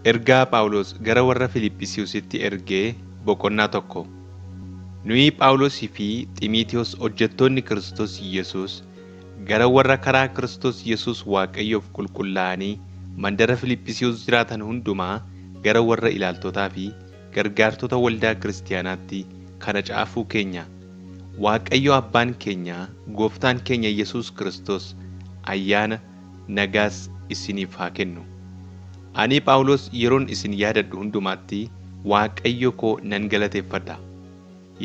Ergaa Phaawulos gara warra Fiiliphisiyuusitti ergee boqonnaa 1. Nuyi Phaawulosii fi Xiimotewos hojjettoonni Kiristoos Yesuus gara warra karaa Kiristoos Yesuus Waaqayyoof qulqullaa'anii mandara Fiiliphisiyuus jiraatan hundumaa gara warra ilaaltotaa fi gargaartota waldaa kiristaanaatti kana caafuu keenya. Waaqayyo Abbaan keenya, Gooftaan keenya Yesuus Kiristoos ayyaana, nagaas isiniif haa kennu. Ani Phaawulos yeroon isin yaadadhu hundumaatti Waaqayyo koo nan galateeffadha.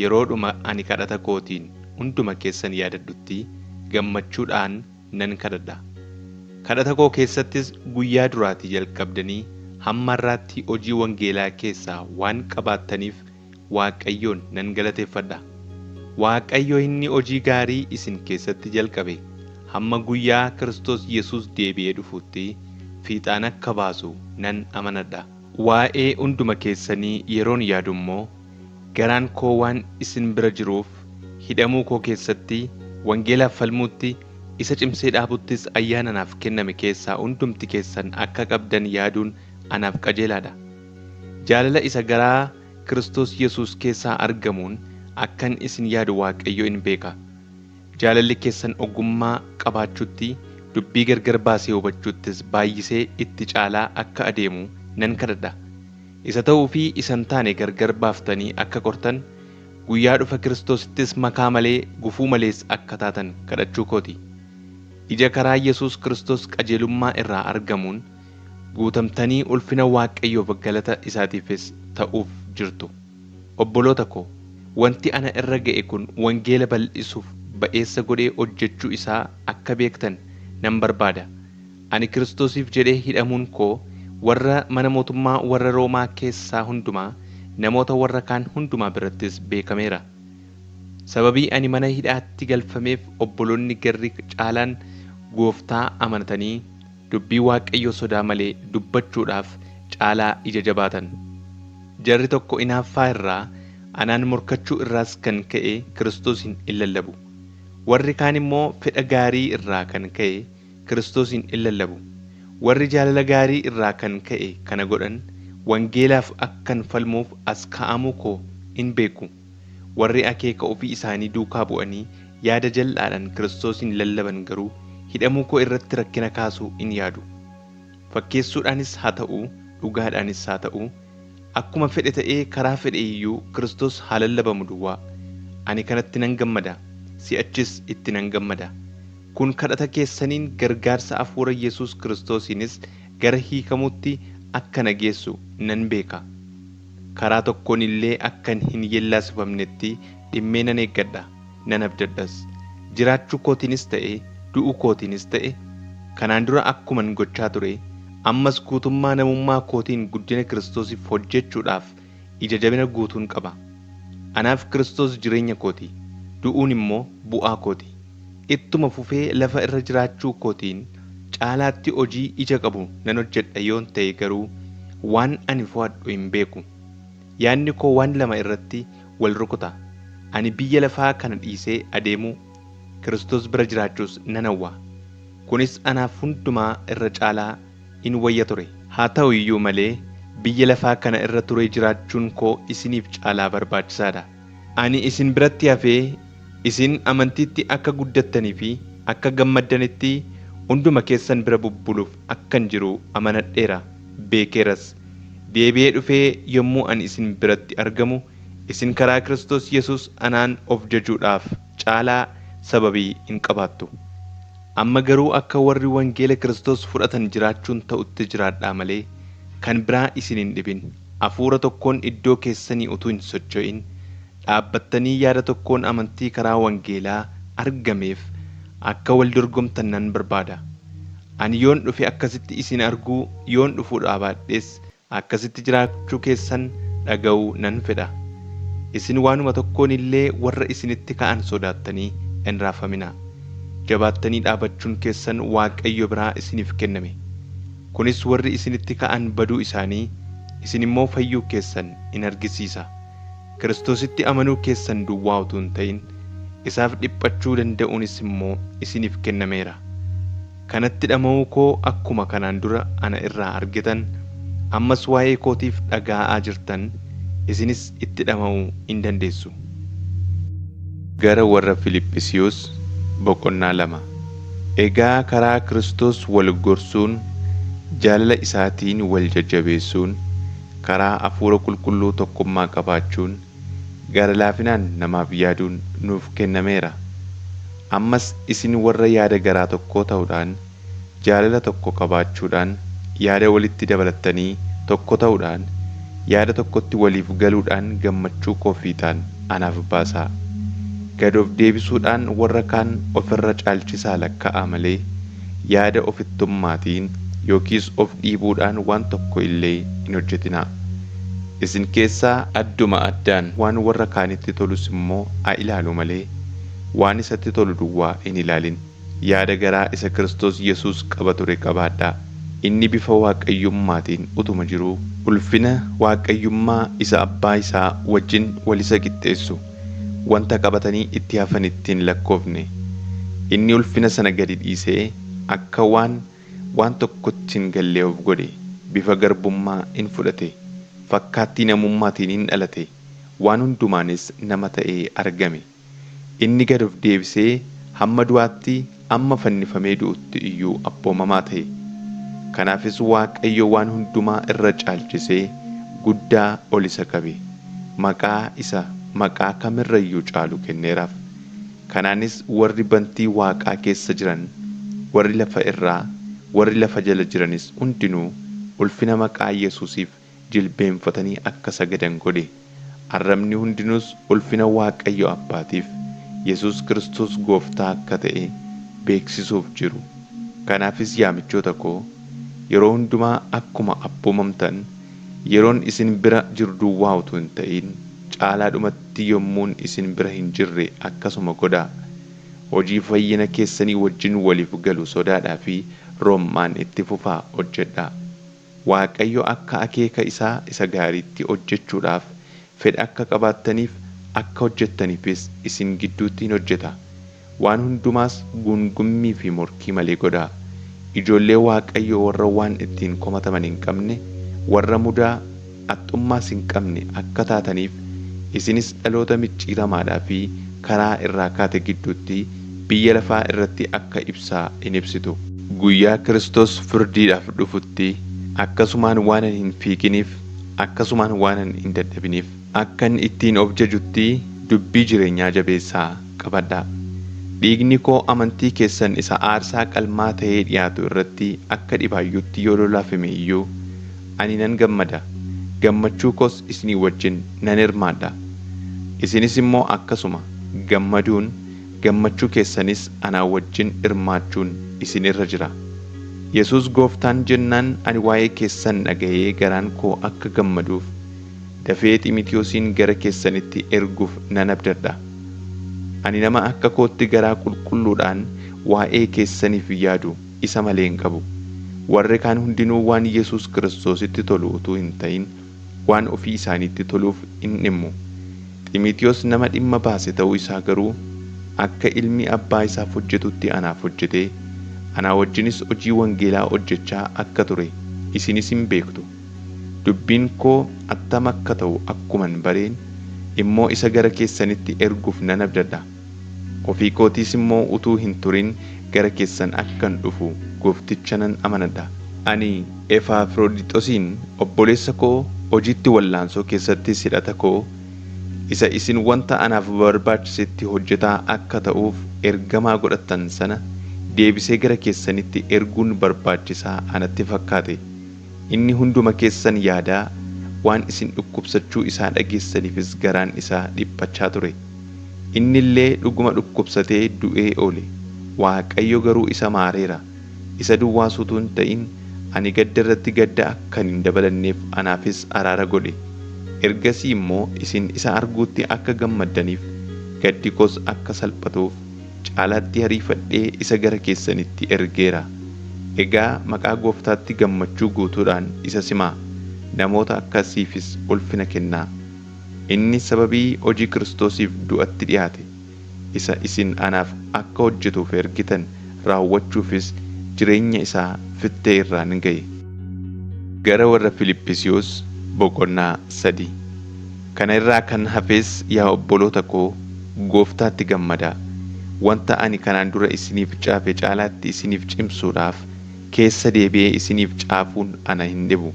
Yeroodhuma ani kadhata kootiin hunduma keessan yaadadhutti gammachuudhaan nan kadhadha. Kadhata koo keessattis guyyaa duraatii jalqabdanii hamma har'aatti hojii wangeelaa keessaa waan qabaattaniif Waaqayyoon nan galateeffadha. Waaqayyo inni hojii gaarii isin keessatti jalqabe hamma guyyaa Kiristoos Yesuus deebi'ee dhufutti fiixaan akka baasu nan amanadha. Waa'ee hunduma keessanii yeroon yaadu immoo garaan koo waan isin bira jiruuf hidhamuu koo keessatti, wangeelaaf falmuutti, isa cimsee dhaabuttis ayyaana anaaf kenname keessaa hundumti keessan akka qabdan yaaduun anaaf qajeelaa dha. Jaalala isa garaa Kiristoos Yesuus keessaa argamuun akkan isin yaadu Waaqayyo in beeka. Jaalalli keessan ogummaa qabaachuutti, dubbii gargar baasee hubachuuttis baay'isee itti caalaa akka adeemu nan kadhadha. Isa ta'uu fi isa hin taane gargar baaftanii akka qortan, guyyaa dhufa Kiristoosittis makaa malee, gufuu malees akka taatan kadhachuu kooti. Ija karaa Yesuus Kiristoos qajeelummaa irraa argamuun guutamtanii ulfina Waaqayyoof galata isaatiifis ta'uuf jirtu. Obboloota ko, wanti ana irra ga'e kun wangeela bal'isuuf ba'eessa godhee hojjechuu isaa akka beektan nan barbaada. Ani Kiristoosiif jedhee hidhamuun koo warra mana mootummaa warra Roomaa keessaa hundumaa, namoota warra kaan hundumaa birattis beekameera. Sababii ani mana hidhaatti galfameef obboloonni garri caalaan Gooftaa amanatanii dubbii Waaqayyoo sodaa malee dubbachuudhaaf caalaa ija jabaatan. Jarri tokko inaaffaa irraa, anaan morkachuu irraas kan ka'e Kiristoosiin in lallabu. Warri kaan immoo fedha gaarii irraa kan ka'e Kiristoosiin in lallabu. Warri jaalala gaarii irraa kan ka'e kana godhan, wangeelaaf akkan falmuuf as kaa'amuu koo in beeku. Warri akeeka ofii isaanii duukaa bu'anii yaada jal'aadhaan Kiristoosiin lallaban garuu hidhamuu koo irratti rakkina kaasuu in yaadu. Fakkeessuudhaanis haa ta'u, dhugaadhaanis haa ta'u, akkuma fedhe ta'ee karaa fedhe iyyuu Kiristoos haa lallabamu duwwaa. Ani kanatti nan gammada, si'achis itti nan gammada. Kun kadhata keessaniin gargaarsa hafuura Yesuus Kiristoosiinis gara hiikamuutti akka na geessu nan beeka. Karaa tokkoon illee akkan hin yeellaasifamnetti dhimmee nan eeggadha, nan abdadhas. Jiraachuu kootiinis ta'e, du'uu kootiinis ta'e, kanaan dura akkuman gochaa ture, ammas guutummaa namummaa kootiin guddina Kiristoosiif hojjechuudhaaf ija jabina guutuun qaba. Anaaf Kiristoos jireenya kooti, du'uun immoo bu'aa kooti. Ittuma fufee lafa irra jiraachuu kootiin caalaatti hojii ija qabu nan hojjedha yoon ta'e garuu waan ani fo'adhu hin beeku. Yaadni koo waan lama irratti wal rukuta. Ani biyya lafaa kana dhiisee adeemuu, Kiristoos bira jiraachuus nan hawwa. Kunis anaaf hundumaa irra caalaa in wayya ture. Haa ta'u iyyuu malee, biyya lafaa kana irra turee jiraachuun koo isiniif caalaa barbaachisaa dha. Ani isin biratti hafee isin amantiitti akka guddattanii fi akka gammaddanitti hunduma keessan bira bubbuluuf akkan jiru amanadheera, beekeeras. Deebi'ee dhufee yommuu ani isin biratti argamu, isin karaa Kiristoos Yesuus anaan of jajuudhaaf caalaa sababii in qabaattu. Amma garuu akka warri wangeela Kiristoos fudhatan jiraachuun ta'utti jiraadhaa malee, kan biraa isin hin dhibin. Hafuura tokkoon iddoo keessanii utuu hin socho'in dhaabbattanii yaada tokkoon amantii karaa wangeelaa argameef akka wal dorgomtan nan barbaada. Ani yoon dhufe akkasitti isin arguu, yoon dhufuu baadhes akkasitti jiraachuu keessan dhaga'uu nan fedha. Isin waanuma tokkoon illee warra isinitti ka'an sodaattanii hin raafaminaa. Jabaattanii dhaabachuun keessan Waaqayyo biraa isiniif kenname. Kunis warri isinitti ka'an baduu isaanii, isin immoo fayyuu keessan in argisiisa. Kiristoositti amanuu keessan duwwaa utuu hin ta'in, isaaf dhiphachuu danda'uunis immoo isiniif kennameera. Kanatti dhama'uu koo akkuma kanaan dura ana irraa argitan, Ammas waa'ee kootiif dhaga'aa jirtan isinis itti dhama'uu in dandeessu. Gara warra Fiiliphisiyuus boqonnaa 2. Egaa karaa Kiristoos wal gorsuun, jaalala isaatiin wal jajjabeessuun, karaa Hafuura Qulqulluu tokkummaa qabaachuun, gara laafinaan namaaf yaaduun nuuf kennameera. Ammas isin warra yaada garaa tokkoo ta'uudhaan, jaalala tokko qabaachuudhaan, yaada walitti dabalattanii tokko ta'uudhaan, yaada tokkotti waliif galuudhaan gammachuu koo fiixaan anaaf baasaa. Gad of deebisuudhaan warra kaan of irra caalchisaa lakkaa'aa malee yaada ofittummaatiin yookiis of dhiibuudhaan waan tokko illee hin hojjetinaa. Isin keessaa adduma addaan waan warra kaanitti tolus immoo haa ilaalu malee waan isatti tolu duwwaa hin ilaalin. Yaada garaa isa Kiristoos Yesuus qaba ture qabaadhaa. Inni bifa waaqayyummaatiin utuma jiruu, ulfina waaqayyummaa isa abbaa isaa wajjin wal isa qixxeessu wanta qabatanii itti hafanitti hin lakkoofne. Inni ulfina sana gadi dhiisee akka waan waan tokkotti hin gallee of godhe, bifa garbummaa in fudhate, fakkaattii namummaatiin in dhalate, waan hundumaanis nama ta'ee argame. Inni gad of deebisee hamma du'aatti, hamma fannifamee du'utti iyyuu abboomamaa ta'e. Kanaafis Waaqayyo waan hundumaa irra caalchisee guddaa ol isa qabe, maqaa isa maqaa kamirra iyyuu caalu kenneeraaf. Kanaanis warri bantii waaqaa keessa jiran, warri lafa irraa, warri lafa jala jiranis hundinuu ulfina maqaa Yesuusiif jilbeenfatanii akka sagadan godhe. Arrabni hundinuus ulfina Waaqayyo Abbaatiif Yesuus Kiristoos Gooftaa akka ta'e beeksisuuf jiru. Kanaafis yaa michoota koo, yeroo hundumaa akkuma abboomamtan, yeroon isin bira jiru duwwaa utuu hin ta'in, caalaadhumatti yommuun isin bira hin jirre akkasuma godhaa. Hojii fayyina keessanii wajjin waliif galu sodaadhaa fi rom'aan itti fufaa hojjedhaa. Waaqayyo akka akeeka isaa isa gaariitti hojjechuudhaaf fedha akka qabaattaniif, akka hojjettaniifis isin gidduutti in hojjeta. Waan hundumaas guungummii fi morkii malee godhaa. Ijoollee Waaqayyoo warra waan ittiin komataman hin qabne, warra mudaa, haxxummaas hin qabne akka taataniif, isinis dhaloota micciiramaadhaa fi karaa irraa kaate gidduutti biyya lafaa irratti akka ibsaa in ibsitu. Guyyaa Kiristoos firdiidhaaf dhufutti akkasumaan waanan hin fiiginiif, akkasumaan waanan hin dadhabiniif, akkan ittiin of jajutti dubbii jireenyaa jabeessaa qabadhaa. Dhiigni koo amantii keessan isa aarsaa qalmaa ta'ee dhi'aatu irratti akka dhibaayyuutti yoo lolaafame iyyuu, ani nan gammada, gammachuu koos isinii wajjin nan hirmaadha. Isinis immoo akkasuma gammaduun, gammachuu keessanis anaa wajjin hirmaachuun isin irra jira. Yesuus Gooftaan jennaan ani waa'ee keessan dhaga'ee garaan koo akka gammaduuf, dafee Xiimotewosiin gara keessanitti erguuf nan abdadha. Ani nama akka kootti garaa qulqulluudhaan waa'ee keessaniif yaadu isa malee hin qabu. Warri kaan hundinuu waan Yesuus Kiristoositti tolu utuu hin ta'in, waan ofii isaaniitti toluuf in dhimmu. Xiimotewos nama dhimma baase ta'uu isaa garuu, akka ilmi abbaa isaaf hojjetutti anaaf hojjetee, anaa wajjinis hojii wangeelaa hojjechaa akka ture isinis in beektu. Dubbiin koo attam akka ta'u akkuman bareen immoo isa gara keessanitti erguuf nan abdadha. Ofii kootiis immoo utuu hin turin gara keessan akkan dhufu Goofticha nan amanadha. Ani Ephafrodixosiin obboleessa koo hojiitti wal'aansoo keessattis hidhata koo, isa isin wanta anaaf barbaachisetti hojjetaa akka ta'uuf ergamaa godhattan sana deebisee gara keessanitti erguun barbaachisaa anatti fakkaate. Inni hunduma keessan yaadaa, waan isin dhukkubsachuu isaa dhageessaniifis garaan isaa dhiphachaa ture. Inni illee dhuguma dhukkubsatee du'ee oole. Waaqayyo garuu isa maareera. Isa duwwaas utuu hin ta'in, ani gadda irratti gadda akkan hin dabalanneef anaafis araara godhe. Ergasii immoo isin isa arguutti akka gammaddaniif, gaddi koos akka salphatuuf, caalaatti ariifadhee isa gara keessanitti ergeera. Egaa maqaa Gooftaatti gammachuu guutuudhaan isa simaa, namoota akkasiifis ulfina kennaa. Inni sababii hojii Kiristoosiif du'atti dhi'aate, isa isin anaaf akka hojjetuuf ergitan raawwachuufis jireenya isaa fittee irraan ga'e. Gara warra Fiiliphisiyuus boqonnaa 3. Kana irraa kan hafes yaa obboloota koo Gooftaatti gammadaa. Wanta ani kanaan dura isiniif caafe caalaatti isiniif cimsuudhaaf keessa deebi'ee isiniif caafuun ana hin dhibu.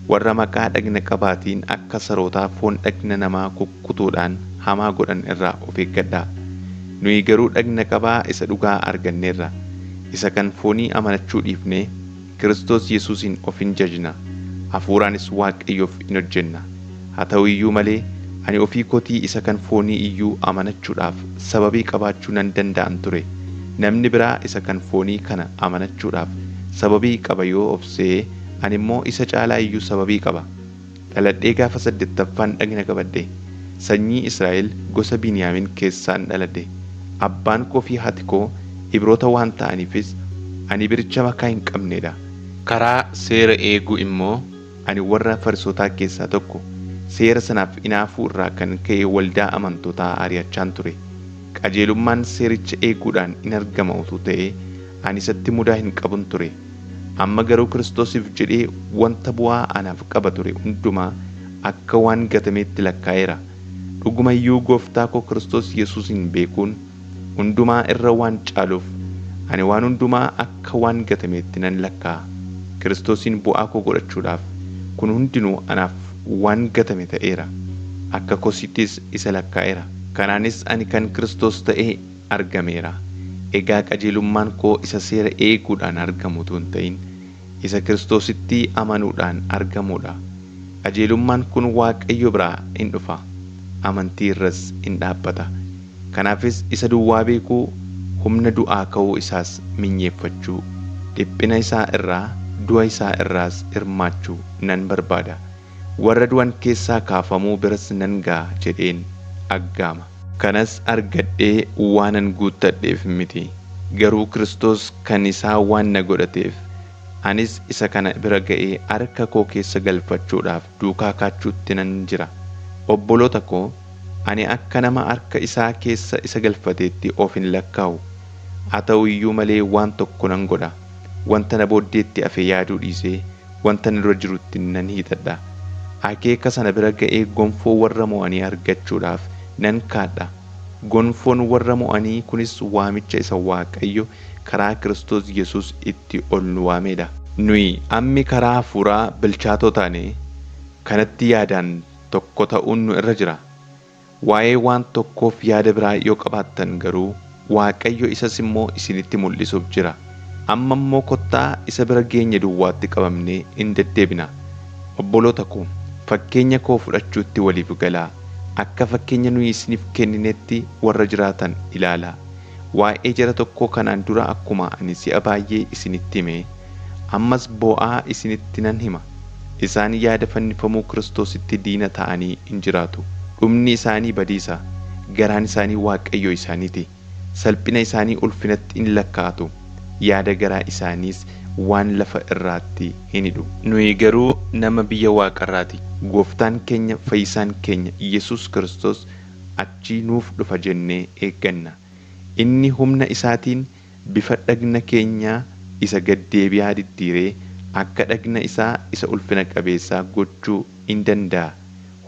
Warra maqaa dhagna qabaatiin akka sarootaa foon dhagna namaa kukkutuudhaan hamaa godhan irraa of eeggadhaa. Nuyi garuu dhagna qabaa isa dhugaa arganneerra. Isa kan foonii amanachuu dhiifnee Kiristoos Yesuusiin of hin jajna. Hafuuraanis Waaqayyoof in hojjenna. Haa ta'u iyyuu malee ani ofii kootii isa kan foonii iyyuu amanachuudhaaf sababii qabaachuu nan danda'an ture. Namni biraa isa kan foonii kana amanachuudhaaf sababii qaba yoo of se'e, ani immoo isa caalaa iyyuu sababii qaba. Dhaladhee gaafa saddeettaffaan dhagna qabadhe. Sanyii Israa'el gosa Biniyaamin keessaan dhaladhe. Abbaan koo fi haati koo Ibroota waan ta'aniifis ani Ibricha makaa hin qabnee dha. Karaa seera eeguu immoo ani warra Farisootaa keessaa tokko. Seera sanaaf inaafuu irraa kan ka'e waldaa amantootaa ari'achaan ture. Qajeelummaan seericha eeguudhaan in argama utuu ta'ee, ani isatti mudaa hin qabun ture. Amma garuu Kiristoosiif jedhee wanta bu'aa anaaf qaba ture hundumaa akka waan gatameetti lakkaa'eera. Dhuguma iyyuu Gooftaa koo Kiristoos Yesuusin beekuun hundumaa irra waan caaluuf, ani waan hundumaa akka waan gatameetti nan lakkaa'a. Kiristoosiin bu'aa koo godhachuudhaaf kun hundinuu anaaf waan gatame ta'eera, akka kosiittis isa lakkaa'eera. Kanaanis ani kan Kiristoos ta'ee argameera. Egaa qajeelummaan koo isa seera eeguudhaan argamu utuu hin ta'in, isa Kiristoositti amanuudhaan argamuu dha. Qajeelummaan kun Waaqayyo biraa in dhufa, amantii irras in dhaabbata. Kanaafis isa duwwaa beekuu, humna du'aa ka'uu isaas minyeeffachuu, dhiphina isaa irraa, du'a isaa irraas hirmaachuu nan barbaada. Warra du'an keessaa kaafamuu biras nan ga'a jedheen aggaama. Kanas argadhee waanan guuttadheef miti, garuu Kiristoos kan isaa waan na godhateef, anis isa kana bira ga'ee harka koo keessa galfachuudhaaf duukaa kaachuutti nan jira. Obboloota ko, ani akka nama harka isaa keessa isa galfateetti of hin lakkaa'u. Haa ta'u iyyuu malee waan tokko nan godha, wanta na booddeetti hafe yaaduu dhiisee, wanta na dura jirutti nan hiixadha. Akeeka sana bira ga'ee gonfoo warra mo'anii argachuudhaaf nan kaadha. Gonfoon warra mo'anii kunis waamicha isa Waaqayyo karaa Kiristoos Yesuus itti ol nu waamee dha. Nuyi ammi karaa hafuuraa bilchaatoo taanee, kanatti yaadaan tokko ta'uun nu irra jira. Waa'ee waan tokkoof yaada biraa yoo qabaattan garuu, Waaqayyo isas immoo isinitti mul'isuuf jira. Amma immoo kottaa isa bira geenye duwwaatti qabamnee in deddeebina. Obboloota ko, fakkeenya koo fudhachuutti waliif galaa, akka fakkeenya nuyi isiniif kennineetti warra jiraatan ilaalaa. Waa'ee jara tokkoo kanaan dura akkuma ani si'a baay'ee isinitti hime, ammas boo'aa isinitti nan hima, isaan yaada fannifamuu Kiristoositti diina ta'anii in jiraatu. Dhumni isaanii badiisa, garaan isaanii waaqayyo isaanii ti, salphina isaanii ulfinatti in lakkaa'atu, yaada garaa isaaniis waan lafa irraatti hin hidhu. Nuyi garuu nama biyya waaqarraa ti. Gooftaan keenya fayyisaan keenya Yesuus Kiristoos achii nuuf dhufa jennee eegganna. Inni humna isaatiin bifa dhagna keenyaa isa gad deebi'aa diddiiree akka dhagna isaa isa ulfina qabeessaa gochuu in danda'a,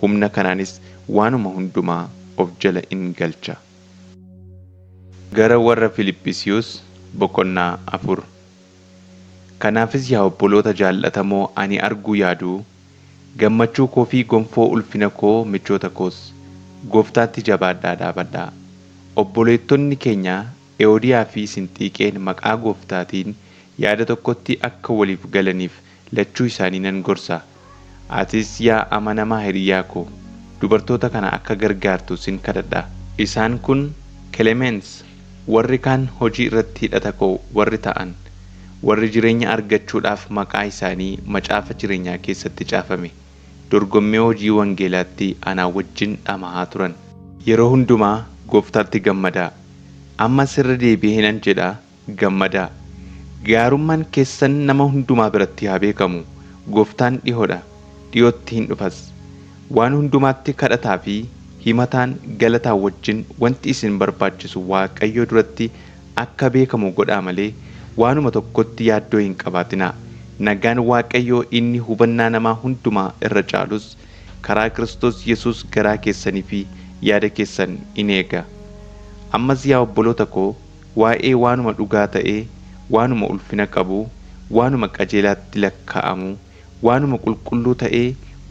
humna kanaanis waanuma hundumaa of jala in galcha. Gara Warra Filiphisiyuus boqonnaa 4. Kanaafis yaa obboloota jaal'atamoo ani arguu yaadu, Gammachuu koo fi gonfoo ulfina koo michoota koos, Gooftaatti jabaadhaa dhaabadhaa. Obboleettonni keenya Ewodiyaa fi Sinxiiqeen maqaa Gooftaatiin yaada tokkotti akka waliif galaniif lachuu isaanii nan gorsa. Atis yaa amanamaa hiriyaa koo, dubartoota kana akka gargaartu sin kadhadha. Isaan kun Kelemeens, warri kaan hojii irratti hidhata koo warri ta'an, warri jireenya argachuudhaaf maqaa isaanii macaafa jireenyaa keessatti caafame, dorgommii hojii wangeelaatti anaa wajjin dhama'aa turan. Yeroo hundumaa Gooftaatti gammadaa! Ammas irra deebi'ee nan jedha, gammadaa! Gaarummaan keessan nama hundumaa biratti haa beekamu! Gooftaan dhihoo dha, dhiyootti hin dhufas. Waan hundumaatti kadhataa fi himataan galataa wajjin wanti isin barbaachisu Waaqayyo duratti akka beekamu godhaa malee, waanuma tokkotti yaaddoo hin qabaatinaa. Nagaan Waaqayyoo inni hubannaa namaa hundumaa irra caalus karaa Kiristoos Yesuus garaa keessanii fi yaada keessan in eega. Ammas yaa obboloota koo, waa'ee waanuma dhugaa ta'ee, waanuma ulfina qabu, waanuma qajeelaatti lakkaa'amu, waanuma qulqulluu ta'ee,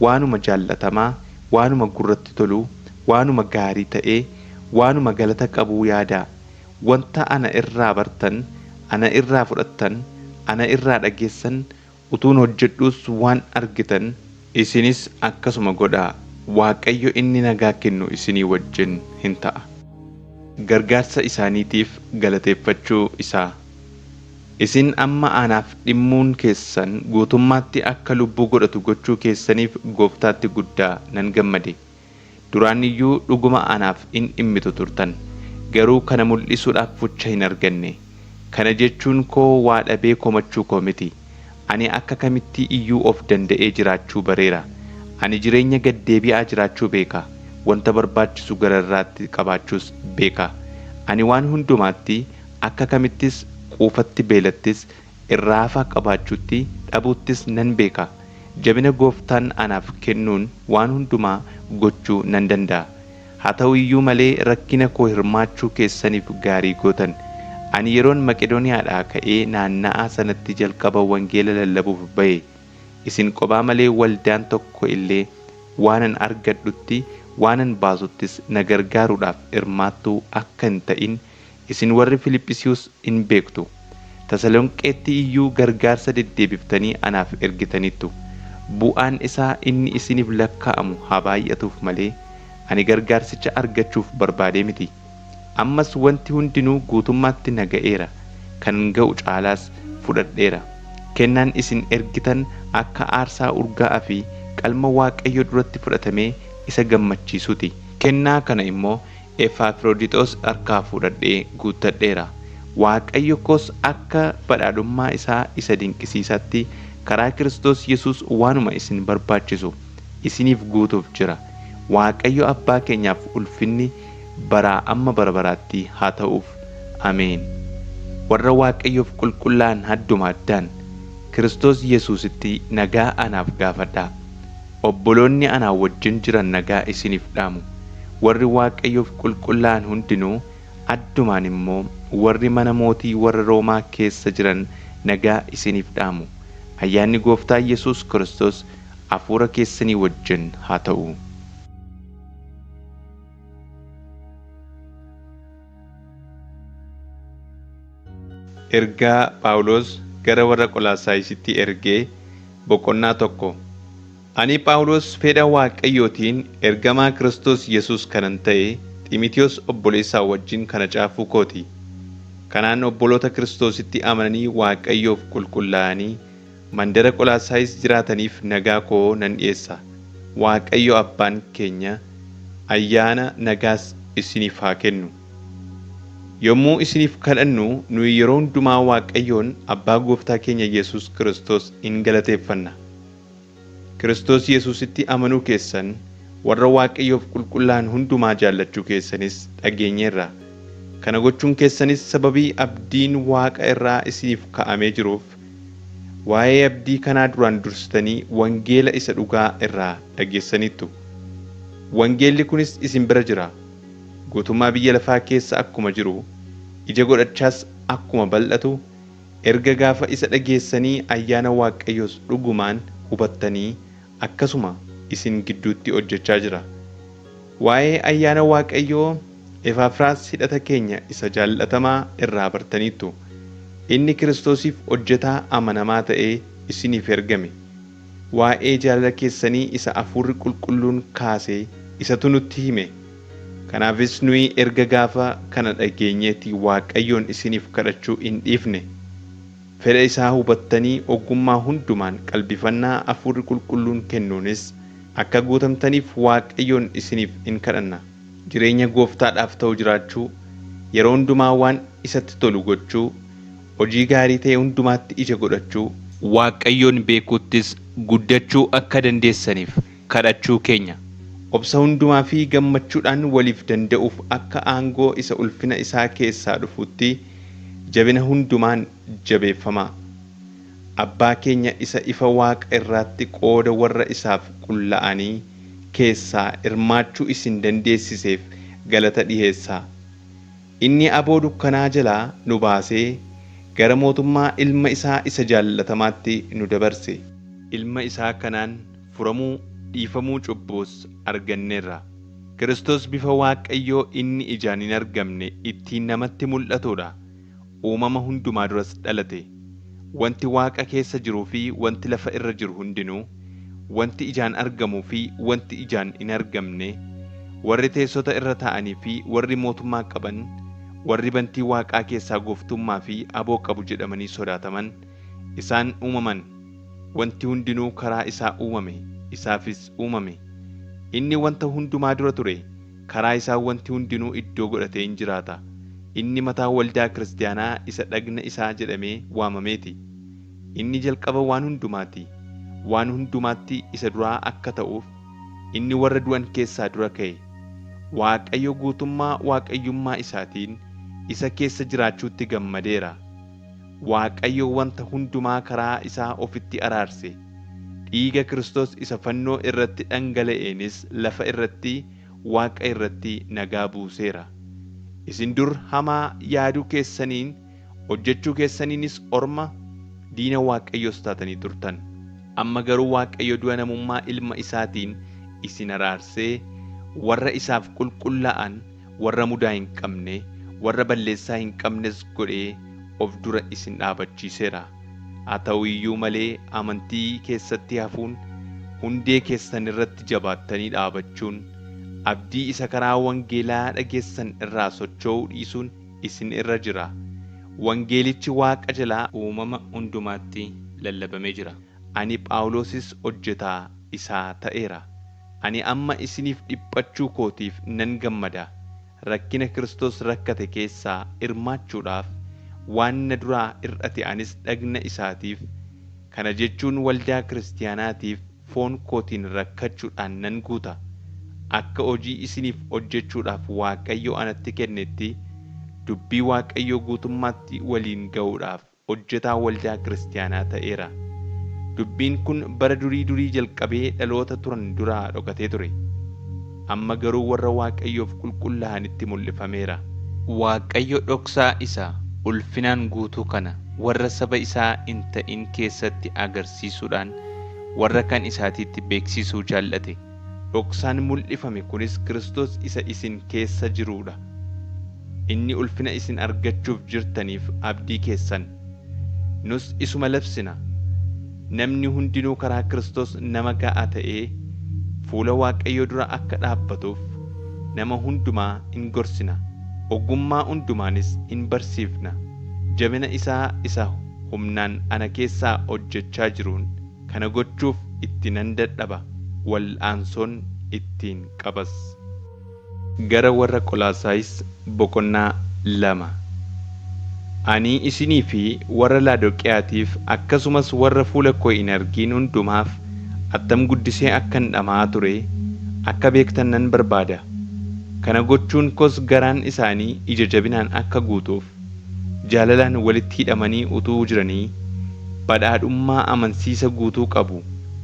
waanuma jaallatamaa, waanuma gurratti tolu, waanuma gaarii ta'ee, waanuma galata qabuu yaadaa. Wanta ana irraa bartan, ana irraa fudhattan, ana irraa dhageessan, utuun hojjedhuus waan argitan, isinis akkasuma godhaa. Waaqayyo inni nagaa kennu isinii wajjin hin ta'a. Gargaarsa isaaniitiif galateeffachuu isaa. Isin amma anaaf dhimmuun keessan guutummaatti akka lubbuu godhatu gochuu keessaniif Gooftaatti guddaa nan gammade. Duraan iyyuu dhuguma anaaf in dhimmitu turtan, garuu kana mul'isuudhaaf fucha hin arganne. Kana jechuun koo waa dhabee komachuu koo miti. Ani akka kamitti iyyuu of danda'ee jiraachuu bareera. Ani jireenya gad deebi'aa jiraachuu beeka, wanta barbaachisu gararraatti qabaachuus beeka. Ani waan hundumaatti, akka kamittis quufatti beelattis, irraa-hafaa qabaachuutti, dhabuuttis nan beeka. Jabina Gooftaan anaaf kennuun waan hundumaa gochuu nan danda'a. Haa ta'u iyyuu malee rakkina koo hirmaachuu keessaniif gaarii gootan. Ani yeroon Maqedooniyaadhaa ka'ee naanna'aa sanatti jalqaba wangeela lallabuuf ba'e, isin qophaa malee waldaan tokko illee waanan argadhutti, waanan baasuttis na gargaaruudhaaf hirmaattuu akka hin ta'in isin warri Filiphisiiyus in beektu. Tasalonqeetti iyyuu gargaarsa deddeebiftanii anaaf ergitaniittu. Bu'aan isaa inni isiniif lakkaa'amu haa baay'atuuf malee, ani gargaarsicha argachuuf barbaadee miti. Ammas wanti hundinuu guutummaatti na ga'eera, kan ga'u caalaas fudhadheera. Kennaan isin ergitan akka aarsaa urgaa'aa fi qalma Waaqayyo duratti fudhatamee isa gammachiisuu ti. Kennaa kana immoo Ephaafrodixos harkaa fuudhadhee guuttadheera. Waaqayyo koos akka badhaadhummaa isaa isa dinqisiisaatti karaa Kiristoos Yesuus waanuma isin barbaachisu isiniif guutuuf jira. Waaqayyo abbaa keenyaaf ulfinni baraa amma bara baraatti haa ta'uuf. Ameen. Warra Waaqayyoof qulqullaa'an adduma addaan Kiristoos Yesuusitti nagaa anaaf gaafadhaa. Obboloonni anaa wajjin jiran nagaa isiniif dhaamu. Warri Waaqayyoof qulqullaa'an hundinuu, addumaan immoo warri mana mootii warra Roomaa keessa jiran nagaa isiniif dhaamu. Ayyaanni Gooftaa Yesuus Kiristoos hafuura keessanii wajjin haa ta'u. Ergaa Phaawulos gara warra Qolaasaayisitti ergee boqonnaa 1. Ani Phaawulos fedha Waaqayyootiin ergamaa Kiristoos Yesuus kanan ta'e Xiimotewos obboleessaa wajjin kana caafuu koo ti. Kanaan obboloota Kiristoositti amananii Waaqayyoof qulqullaa'anii mandara Qolaasaayis jiraataniif nagaa koo nan dhi'eessa. Waaqayyo abbaan keenya ayyaana, nagaas isiniif haa kennu. Yommuu isiniif kadhannu nuyi yeroo hundumaa Waaqayyoon abbaa gooftaa keenya Yesuus Kiristoos in galateeffanna. Kiristoos Yesuusitti amanuu keessan, warra Waaqayyoof qulqullaa'an hundumaa jaallachuu keessanis dhageenyeerra. Kana gochuun keessanis sababii abdiin waaqa irraa isiniif kaa'amee jiruuf, waa'ee abdii kanaa duraan dursitanii wangeela isa dhugaa irraa dhageessaniittu. Wangeelli kunis isin bira jira. Guutummaa biyya lafaa keessa akkuma jiru, ija godhachaas akkuma bal'atu, erga gaafa isa dhageessanii ayyaana Waaqayyoos dhugumaan hubattanii akkasuma isin gidduutti hojjechaa jira. Waa'ee ayyaana Waaqayyoo Ephafraas hidhata keenya isa jaallatamaa irraa bartaniittu. Inni Kiristoosiif hojjetaa amanamaa ta'ee isiniif ergame. Waa'ee jaalala keessanii isa Hafuurri Qulqulluun kaase isatu nutti hime. Kanaafis nuyi erga gaafa kana dhageenyeetii Waaqayyoon isiniif kadhachuu hin dhiifne. Fedha isaa hubattanii ogummaa hundumaan qalbifannaa Hafuurri Qulqulluun kennuunis akka guutamtaniif Waaqayyoon isiniif in kadhanna. Jireenya Gooftaadhaaf ta'u jiraachuu, yeroo hundumaa waan isatti tolu gochuu, hojii gaarii ta'e hundumaatti ija godhachuu, Waaqayyoon beekuuttis guddachuu akka dandeessaniif kadhachuu keenya. Obsa hundumaa fi gammachuudhaan waliif danda'uuf akka aangoo isa ulfina isaa keessaa dhufuutti jabina hundumaan jabeeffamaa. Abbaa keenya isa ifa Waaqa irraatti qooda warra isaaf qulla'anii keessaa hirmaachuu isin dandeessiseef galata dhiheessaa. Inni aboo dukkanaa jalaa nu baasee gara mootummaa ilma isaa isa jaallatamaatti nu dabarse. Ilma isaa kanaan furamuu dhiifamuu cubbuus arganneerra. Kiristoos bifa Waaqayyoo inni ijaan hin argamne ittiin namatti mul'atudha. Uumama hundumaa duras dhalate. Wanti Waaqa keessa jiruu fi wanti lafa irra jiru hundinuu, wanti ijaan argamuu fi wanti ijaan hin argamne, warri teessota irra taa'anii fi warri mootummaa qaban, warri bantii Waaqaa keessaa gooftummaa fi aboo qabu jedhamanii sodaataman, isaan uumaman. Wanti hundinuu karaa isaa uumame, isaafis uumame. Inni wanta hundumaa dura ture, karaa isaa wanti hundinuu iddoo godhatee in jiraata. Inni mataa waldaa kiristaanaa isa dhagna isaa jedhamee waamameeti. Inni jalqaba waan hundumaati. Waan hundumaatti isa duraa akka ta'uuf inni warra du'an keessaa dura ka'e. Waaqayyo guutummaa waaqayyummaa isaatiin isa keessa jiraachuutti gammadeera. Waaqayyo wanta hundumaa karaa isaa ofitti araarse. Dhiiga Kiristoos isa fannoo irratti dhangala'eenis lafa irratti Waaqa irratti nagaa buuseera. Isin dur hamaa yaaduu keessaniin, hojjechuu keessaniinis orma, diina Waaqayyoos taatanii turtan. Amma garuu Waaqayyo du'a namummaa ilma isaatiin isin araarsee warra isaaf qulqullaa'an, warra mudaa hin qabne, warra balleessaa hin qabnes godhee of dura isin dhaabachiiseera. Haa ta'u iyyuu malee amantii keessatti hafuun, hundee keessan irratti jabaattanii dhaabachuun, abdii isa karaa wangeelaa dhageessan irraa socho'uu dhiisuun isin irra jira. Wangeelichi Waaqa jalaa uumama hundumaatti lallabamee jira. Ani Phaawulosis hojjetaa isaa ta'eera. Ani amma isiniif dhiphachuu kootiif nan gammada. Rakkina Kiristoos rakkate keessaa hirmaachuudhaaf waan na duraa hir'ate anis dhagna isaatiif, kana jechuun waldaa kiristaanaatiif foon kootiin rakkachuudhaan nan guuta. Akka hojii isiniif hojjechuudhaaf Waaqayyo anatti kennetti dubbii Waaqayyoo guutummaatti waliin ga'uudhaaf hojjetaa waldaa kiristaanaa ta'eera. Dubbiin kun bara durii durii jalqabee dhaloota turan duraa dhokatee ture. Amma garuu warra Waaqayyoof qulqullaa'anitti mul'ifameera. Waaqayyo dhoksaa isa ulfinaan guutuu kana warra saba isaa hin ta'in keessatti agarsiisuudhaan warra kan isaatiitti beeksisuu jaallate. Dhoksaan mul'ifame kunis Kiristoos isa isin keessa jiruu dha. Inni ulfina isin argachuuf jirtaniif abdii keessan. Nus isuma labsina. Namni hundinuu karaa Kiristoos nama ga'aa ta'ee fuula Waaqayyoo dura akka dhaabbatuuf nama hundumaa in gorsina. Ogummaa hundumaanis in barsiifna. Jabina isaa isa humnaan ana keessaa hojjechaa jiruun kana gochuuf itti nan dadhaba, wal'aansoon ittiin qabas. Gara warra Qolaasaayis boqonnaa 2. Ani isinii fi warra Laadoqiyaatiif akkasumas warra fuula koo hin argin hundumaaf attam guddisee akkan dhama'aa ture akka beektan nan barbaada. Kana gochuun koos garaan isaanii ija jabinaan akka guutuuf, jaalalaan walitti hidhamanii utuu jiranii badhaadhummaa amansiisa guutuu qabu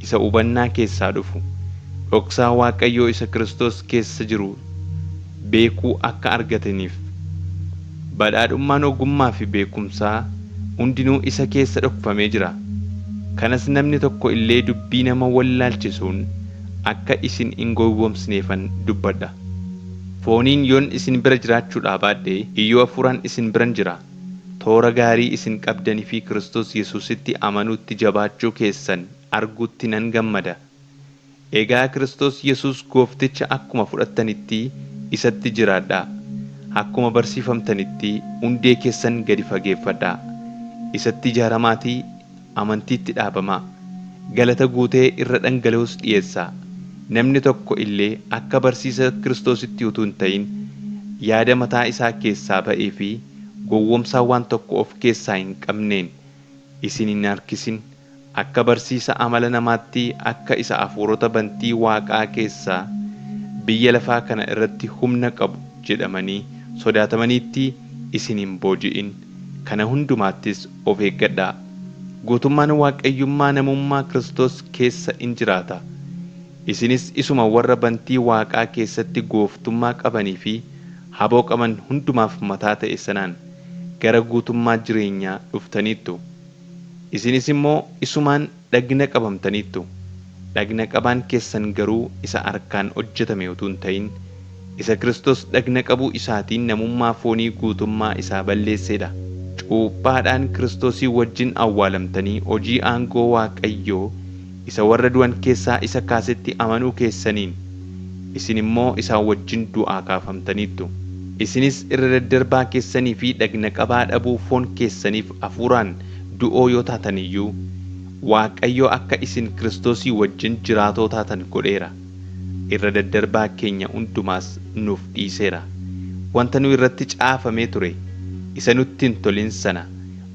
isa hubannaa keessaa dhufu, dhoksaa Waaqayyoo isa Kiristoos keessa jiru beekuu akka argataniif. Badhaadhummaan ogummaa fi beekumsaa hundinuu isa keessa dhokfamee jira. Kanas namni tokko illee dubbii nama wallaalchisuun akka isin hin gowwoomsineefan dubbadha. Fooniin yoon isin bira jiraachuudhaa baadhe iyyuu hafuuraan isin biran jira. Toora gaarii isin qabdanii fi Kiristoos Yesuusitti amanuutti jabaachuu keessan arguutti nan gammada. Egaa Kiristoos Yesuus Goofticha akkuma fudhattanitti isatti jiraadhaa. Akkuma barsiifamtanitti hundee keessan gadi fageeffadhaa. Isatti ijaaramaatii amantiitti dhaabamaa. Galata guutee irra dhangala'us dhi'eessaa. Namni tokko illee akka barsiisa Kiristoositti utuu hin ta'in yaada mataa isaa keessaa ba'ee fi gowwoomsaa waan tokko of keessaa hin qabneen isin hin harkisin. Akka barsiisa amala namaatti akka isa hafuurota bantii Waaqaa keessaa biyya lafaa kana irratti humna qabu jedhamanii sodaatamaniitti isin hin booji'in. Kana hundumaattis of eeggadhaa. Guutummaan waaqayyummaa namummaa Kiristoos keessa in jiraata. Isinis isuma warra bantii Waaqaa keessatti gooftummaa qabanii fi haboo qaban hundumaaf mataa ta'e sanaan gara guutummaa jireenyaa dhuftaniittu. Isinis immoo isumaan dhagna qabamtaniittu. Dhagna qabaan keessan garuu isa harkaan hojjetame utuu hin ta'in, isa Kiristoos dhagna qabuu isaatiin namummaa foonii guutummaa isaa balleesseedha. Cuuphaadhaan Kiristoosii wajjin awwaalamtanii hojii aangoo Waaqayyoo isa warra du'an keessaa isa kaasetti amanuu keessaniin isin immoo isaa wajjin du'aa kaafamtaniittu. Isinis irra daddarbaa keessanii fi dhagna qabaa dhabuu foon keessaniif hafuuraan du'oo yoo taatan iyyuu, Waaqayyo akka isin Kiristoosii wajjin jiraatoo taatan godheera. Irra daddarbaa keenya hundumaas nuuf dhiiseera. Wanta nu irratti caafamee ture, isa nutti hin tolin sana,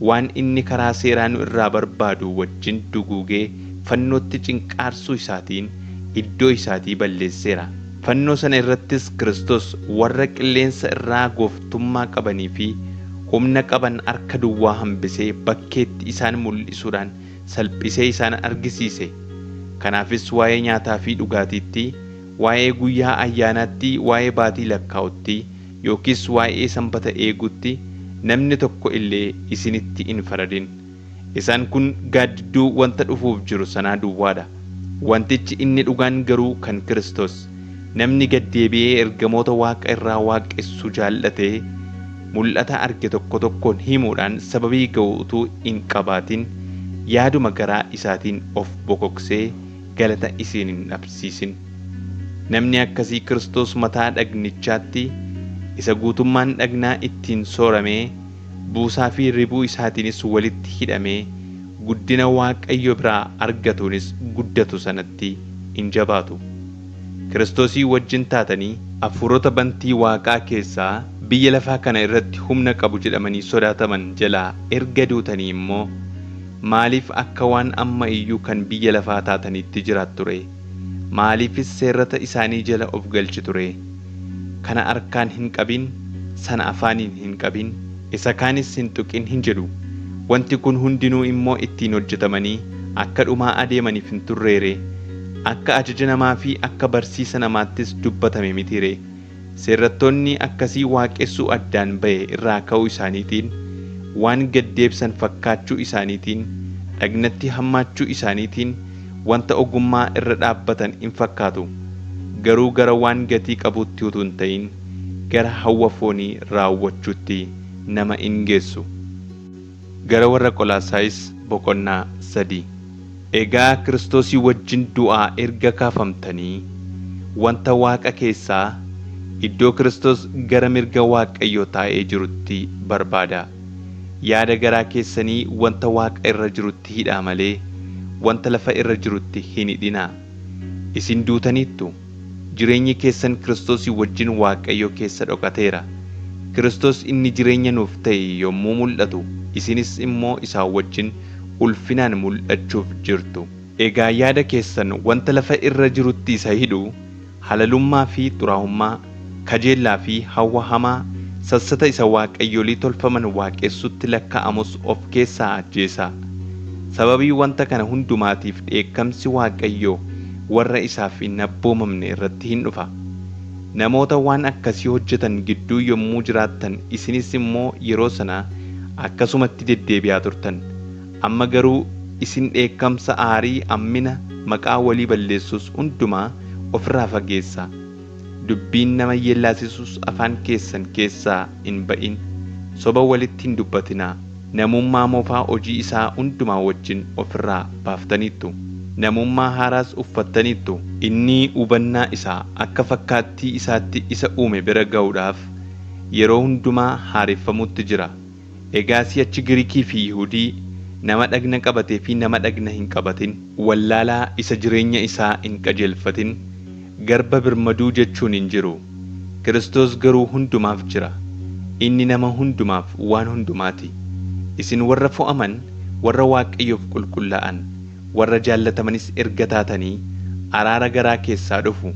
waan inni karaa seeraa nu irraa barbaadu wajjin duguugee fannootti cinqaarsuu isaatiin iddoo isaatii balleesseera. Fannoo sana irrattis Kiristoos warra qilleensa irraa gooftummaa qabanii fi humna qaban harka duwwaa hambisee bakkeetti isaan mul'isuudhaan salphisee isaan argisiise. Kanaafis waa'ee nyaataa fi dhugaatiitti, waa'ee guyyaa ayyaanaatti, waa'ee baatii lakkaa'utti yookiis waa'ee sanbata eeguutti namni tokko illee isinitti hin faradin. Isaan kun gaaddidduu wanta dhufuuf jiru sanaa duwwaadha. Wantichi inni dhugaan garuu kan Kiristoos. Namni gad deebi'ee ergamoota Waaqa irraa waaqessu jaallatee mul'ata arge tokko tokkoon himuudhaan sababii ga'u utuu hin qabaatin yaaduma garaa isaatiin of bokoksee galata isin hin dhabsiisin. Namni akkasii Kiristoos mataa dhagnichaatti, isa guutummaan dhagnaa ittiin sooramee, buusaa fi ribuu isaatiinis walitti hidhamee, guddina Waaqayyo biraa argatuunis guddatu sanatti hin jabaatu. Kiristoosii wajjin taatanii hafuurota bantii Waaqaa keessaa biyya lafaa kana irratti humna qabu jedhamanii sodaataman jalaa erga duutanii immoo maaliif akka waan amma iyyuu kan biyya lafaa taataniitti jiraattu ree? Maaliifis seerrata isaanii jala of galchitu ree? Kana harkaan hin qabin, sana afaaniin hin qabin, isa kaanis hin tuqin hin jedhu. Wanti kun hundinuu immoo ittiin hojjetamanii akka dhumaa adeemaniif hin turree ree? Akka ajaja namaa fi akka barsiisa namaattis dubbatame mitii ree? Seerrattoonni akkasii waaqessuu addaan ba'e irraa ka'uu isaaniitiin, waan gad deebisan fakkaachuu isaaniitiin, dhagnatti hammaachuu isaaniitiin wanta ogummaa irra dhaabbatan in fakkaatu. Garuu gara waan gatii qabuutti utuu hin ta'in gara hawwa foonii raawwachuutti nama in geessu. Gara warra Qolaasaayis boqonnaa 3. Egaa Kiristoosii wajjin du'aa erga kaafamtanii, wanta Waaqa keessaa, iddoo Kiristoos gara mirga Waaqayyoo taa'ee jirutti barbaadaa. Yaada garaa keessanii wanta Waaqa irra jirutti hidhaa malee, wanta lafa irra jirutti hin hidhinaa. Isin duutaniittu, jireenyi keessan Kiristoosii wajjin Waaqayyo keessa dhokateera. Kiristoos inni jireenya nuuf ta'e yommuu mul'atu, isinis immoo isaa wajjin ulfinaan mul'achuuf jirtu. Egaa yaada keessan wanta lafa irra jirutti isa hidhu, halalummaa fi xuraa'ummaa, kajeellaa fi hawwa hamaa, sassata isa waaqayyolii tolfaman waaqessuutti lakkaa'amus of keessaa ajjeesaa. Sababii wanta kana hundumaatiif dheekkamsi Waaqayyoo warra isaaf hin abboomamne irratti hin dhufa. Namoota waan akkasii hojjetan gidduu yommuu jiraattan isinis immoo yeroo sana akkasumatti deddeebi'aa turtan. Amma garuu isin dheekkamsa, aarii, hammina, maqaa walii balleessuus hundumaa of irraa fageessaa. Dubbiin nama yeellaasisus afaan keessan keessaa hin ba'in. Soba walitti hin dubbatinaa. Namummaa moofaa hojii isaa hundumaa wajjin of irraa baaftaniittu. Namummaa haaraas uffattaniittu. Inni hubannaa isa akka fakkaattii isaatti isa uume bira ga'uudhaaf yeroo hundumaa haareffamuutti jira. Egaa si'achi Giriikii fi Yihudii, nama dhagna qabatee fi nama dhagna hin qabatin, wallaalaa isa jireenya isaa hin qajeelfatin, garba birmaduu jechuun hin jiru. Kiristoos garuu hundumaaf jira. Inni nama hundumaaf waan hundumaa ti. Isin warra fo'aman, warra Waaqayyoof qulqullaa'an, warra jaallatamanis erga taatanii, araara garaa keessaa dhufu,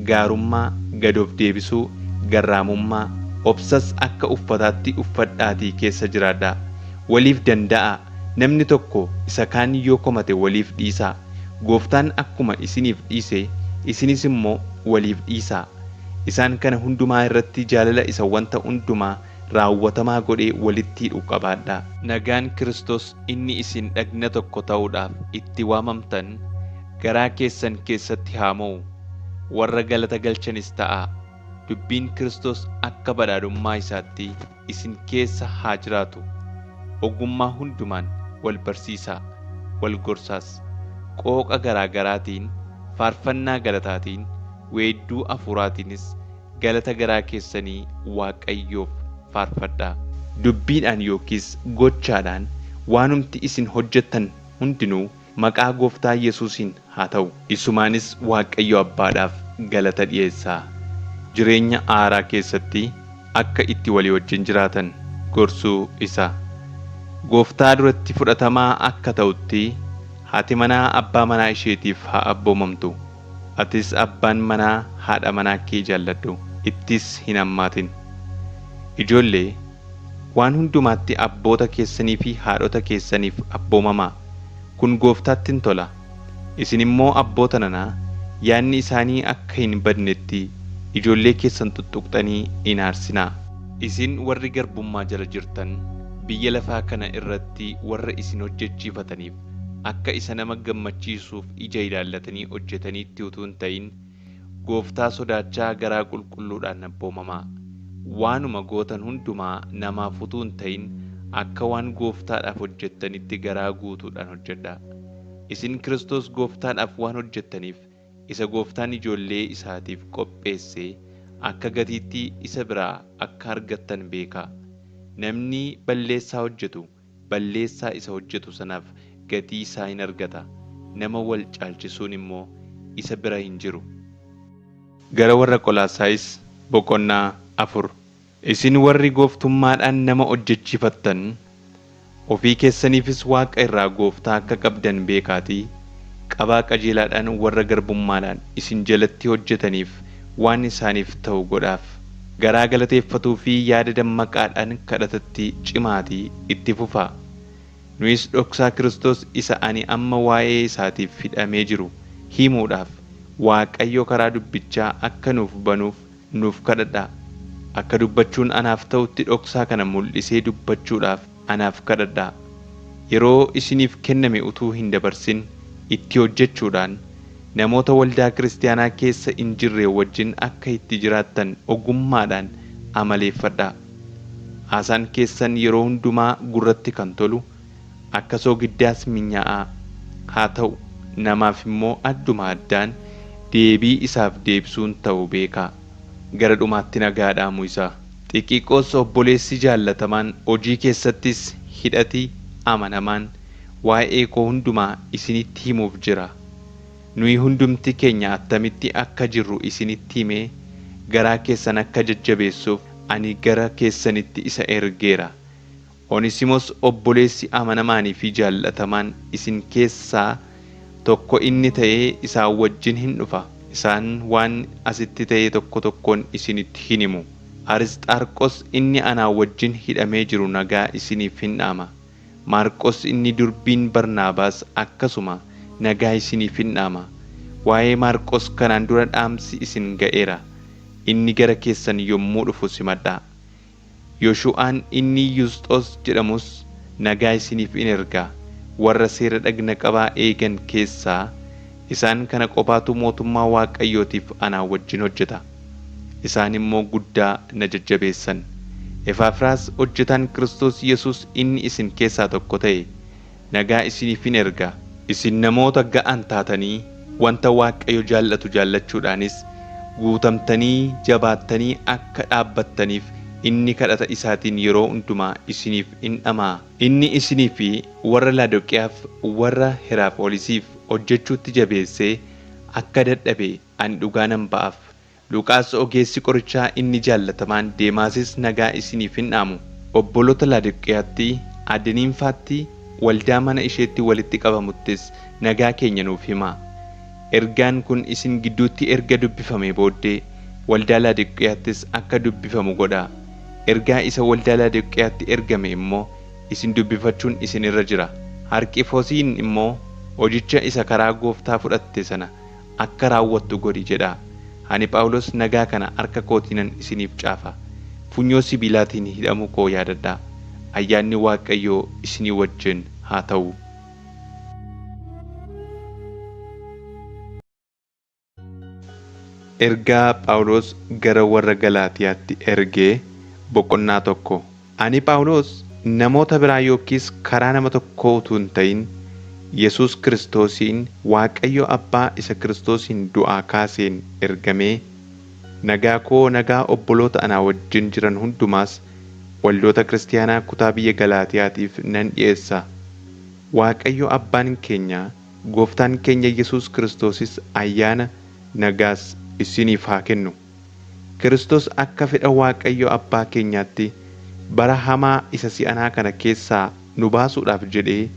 gaarummaa, gad of deebisuu, garraamummaa, obsas akka uffataatti uffadhaatii keessa jiraadhaa. Waliif danda'aa, Namni tokko isa kaan yoo komate waliif dhiisaa. Gooftaan akkuma isiniif dhiise isinis immoo waliif dhiisaa. Isaan kana hundumaa irratti jaalala isa wanta hundumaa raawwatamaa godhee walitti hidhu qabaadhaa. Nagaan Kiristoos inni isin dhagna tokko ta'uudhaaf itti waamamtan garaa keessan keessatti haa mo'u. Warra galata galchanis ta'aa. Dubbiin Kiristoos akka badhaadhummaa isaatti isin keessa haa jiraatu. Ogummaa hundumaan wal barsiisaa, wal gorsaas. Qooqa garaa garaatiin, faarfannaa galataatiin, weedduu hafuuraatiinis galata garaa keessanii Waaqayyoof faarfadhaa. Dubbiidhaan yookiis gochaadhaan waanumti isin hojjettan hundinuu maqaa Gooftaa Yesuusiin haa ta'u. Isumaanis Waaqayyo Abbaadhaaf galata dhi'eessaa. Jireenya haaraa keessatti akka itti walii wajjin jiraatan gorsuu isaa. Gooftaa duratti fudhatamaa akka ta'utti haati manaa abbaa manaa isheetiif haa abboomamtu. Atis abbaan manaa haadha manaa kee jaalladhu, ittis hin hammaatin. Ijoollee, waan hundumaatti abboota keessanii fi haadhota keessaniif abboomamaa. Kun Gooftaatti in tola. Isin immoo abboota nana, yaadni isaanii akka hin badnetti ijoollee keessan xuxxuqxanii hin aarsinaa. Isin warri garbummaa jala jirtan, biyya lafaa kana irratti warra isin hojjechiifataniif akka isa nama gammachiisuuf ija ilaallatanii hojjetaniitti utuu hin ta'in, Gooftaa sodaachaa garaa qulqulluudhaan abboomamaa. Waanuma gootan hundumaa namaaf utuu hin ta'in akka waan Gooftaadhaaf hojjettanitti garaa guutuudhaan hojjedhaa. Isin Kiristoos Gooftaadhaaf waan hojjettaniif isa Gooftaan ijoollee isaatiif qopheesse akka gatiitti isa biraa akka argattan beekaa. Namni balleessaa hojjetu balleessaa isa hojjetu sanaaf gatii isaa in argata, nama wal caalchisuun immoo isa bira hin jiru. Gara Warra Qolaasaayis boqonnaa 4. Isin warri gooftummaadhaan nama hojjechiifattan, ofii keessaniifis waaqa irraa gooftaa akka qabdan beekaatii, qabaa qajeelaadhaan warra garbummaadhaan isin jalatti hojjetaniif waan isaaniif ta'u godhaaf. Garaa galateeffatuu fi yaada dammaqaadhaan kadhatatti cimaatii itti fufaa. Nuyis dhoksaa Kiristoos isa ani amma waa'ee isaatiif hidhamee jiru himuudhaaf Waaqayyo karaa dubbichaa akka nuuf banuuf nuuf kadhadhaa. Akka dubbachuun anaaf ta'utti dhoksaa kana mul'isee dubbachuudhaaf anaaf kadhadhaa. Yeroo isiniif kenname utuu hin dabarsin itti hojjechuudhaan, namoota waldaa kiristiyaanaa keessa hin jirree wajjin akka itti jiraattan ogummaadhaan amaleeffadhaa. Haasaan keessan yeroo hundumaa gurratti kan tolu, akka soogiddaas minyaa'aa haa ta'u, namaaf immoo adduma addaan deebii isaaf deebisuun ta'u beekaa. Gara dhumaatti nagaa dhaamuu isaa. Xiqiqoos obboleessi jaallatamaan, hojii keessattis hidhati amanamaan, waa'ee koo hundumaa isinitti himuuf jira. Nuyi hundumti keenya attamitti akka jirru isinitti himee garaa keessan akka jajjabeessuuf ani gara keessanitti isa ergeera. Onesimos obboleessi amanamaanii fi jaallatamaan isin keessaa tokko inni ta'e isaan wajjin in dhufa. Isaan waan asitti ta'e tokko tokkoon isinitti hin himu. Arisxaarqos inni anaa wajjin hidhamee jiru nagaa isiniif in dhaama. Maarqos inni durbiin Barnaabaas akkasuma nagaa isiniif in dhaama. Waa'ee Maarqos kanaan dura dhaamsi isin ga'eera. Inni gara keessan yommuu dhufu simadhaa. Yoshu'aan inni Yusxos jedhamus nagaa isiniif in erga. Warra seera dhagna qabaa eegan keessaa isaan kana qofaatu mootummaa Waaqayyootiif anaa wajjin hojjeta. Isaan immoo guddaa na jajjabeessan. Efaafraas hojjetaan Kiristoos Yesuus inni isin keessaa tokko ta'e nagaa isiniif in erga. Isin namoota ga'an taatanii, wanta Waaqayyo jaallatu jaallachuudhaanis guutamtanii jabaattanii akka dhaabbattaniif inni kadhata isaatiin yeroo hundumaa isiniif in dhama'a. Inni isinii fi warra Laadoqiyaaf, warra Heraapholisiif hojjechuutti jabeessee akka dadhabe ani dhugaa nan ba'aaf. Luqaas ogeessi qorichaa inni jaallatamaan Deemaasis nagaa isiniif in dhaamu. Obboloota Laadiqiyaatti, aadde Niimfaatti, waldaa mana isheetti walitti qabamuttis nagaa keenya nuuf himaa. Ergaan kun isin gidduutti erga dubbifamee booddee, waldaa Laadiqiyaattis akka dubbifamu godhaa. Ergaa isa waldaa Laadiqiyaatti ergame immoo isin dubbifachuun isin irra jira. Harqifoosiin immoo hojicha isa karaa gooftaa fudhatte sana akka raawwattu godhi jedhaa. Ani Phaawulos nagaa kana harka kootiinan isiniif caafa. Funyoo sibiilaatiin hidhamuu koo yaadadhaa. Ayyaanni Waaqayyoo isinii wajjin haa ta'u. Ergaa Phaawulos gara warra Galaatiyaatti erge boqonnaa 1. Ani Phaawulos namoota biraa yookiis karaa nama tokkoo utuu hin ta'in Yesuus Kiristoosiin Waaqayyo Abbaa isa Kiristoosin du'aa kaaseen ergamee, nagaa koo nagaa obboloota anaa wajjin jiran hundumaas waldoota kiristiyaanaa kutaa biyya Galaatiyaatiif nan dhi'eessa. Waaqayyo Abbaan keenya, Gooftaan keenya Yesuus Kiristoosis ayyaana, nagaas isiniif haa kennu. Kiristoos akka fedha Waaqayyo Abbaa keenyaatti bara hamaa isa si'anaa kana keessaa nu baasuudhaaf jedhee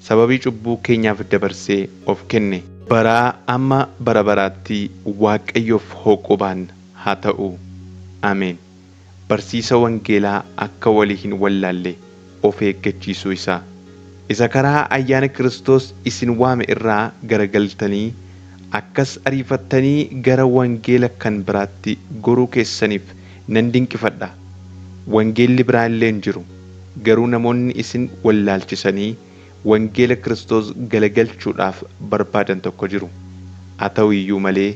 sababii cubbuu keenyaaf dabarsee of kenne. Baraa amma bara baraatti Waaqayyoof hooqubaan haa ta'u. Ameen. Barsiisa wangeelaa akka walii hin wallaalle of eeggachiisuu isaa. Isa karaa ayyaana Kiristoos isin waame irraa garagaltanii akkas ariifattanii gara wangeela kan biraatti goruu keessaniif nan dinqifadha. Wangeelli biraa illee hin jiru. Garuu namoonni isin wallaalchisanii wangeela Kiristoos galagalchuudhaaf barbaadan tokko jiru. Haa ta'u iyyuu malee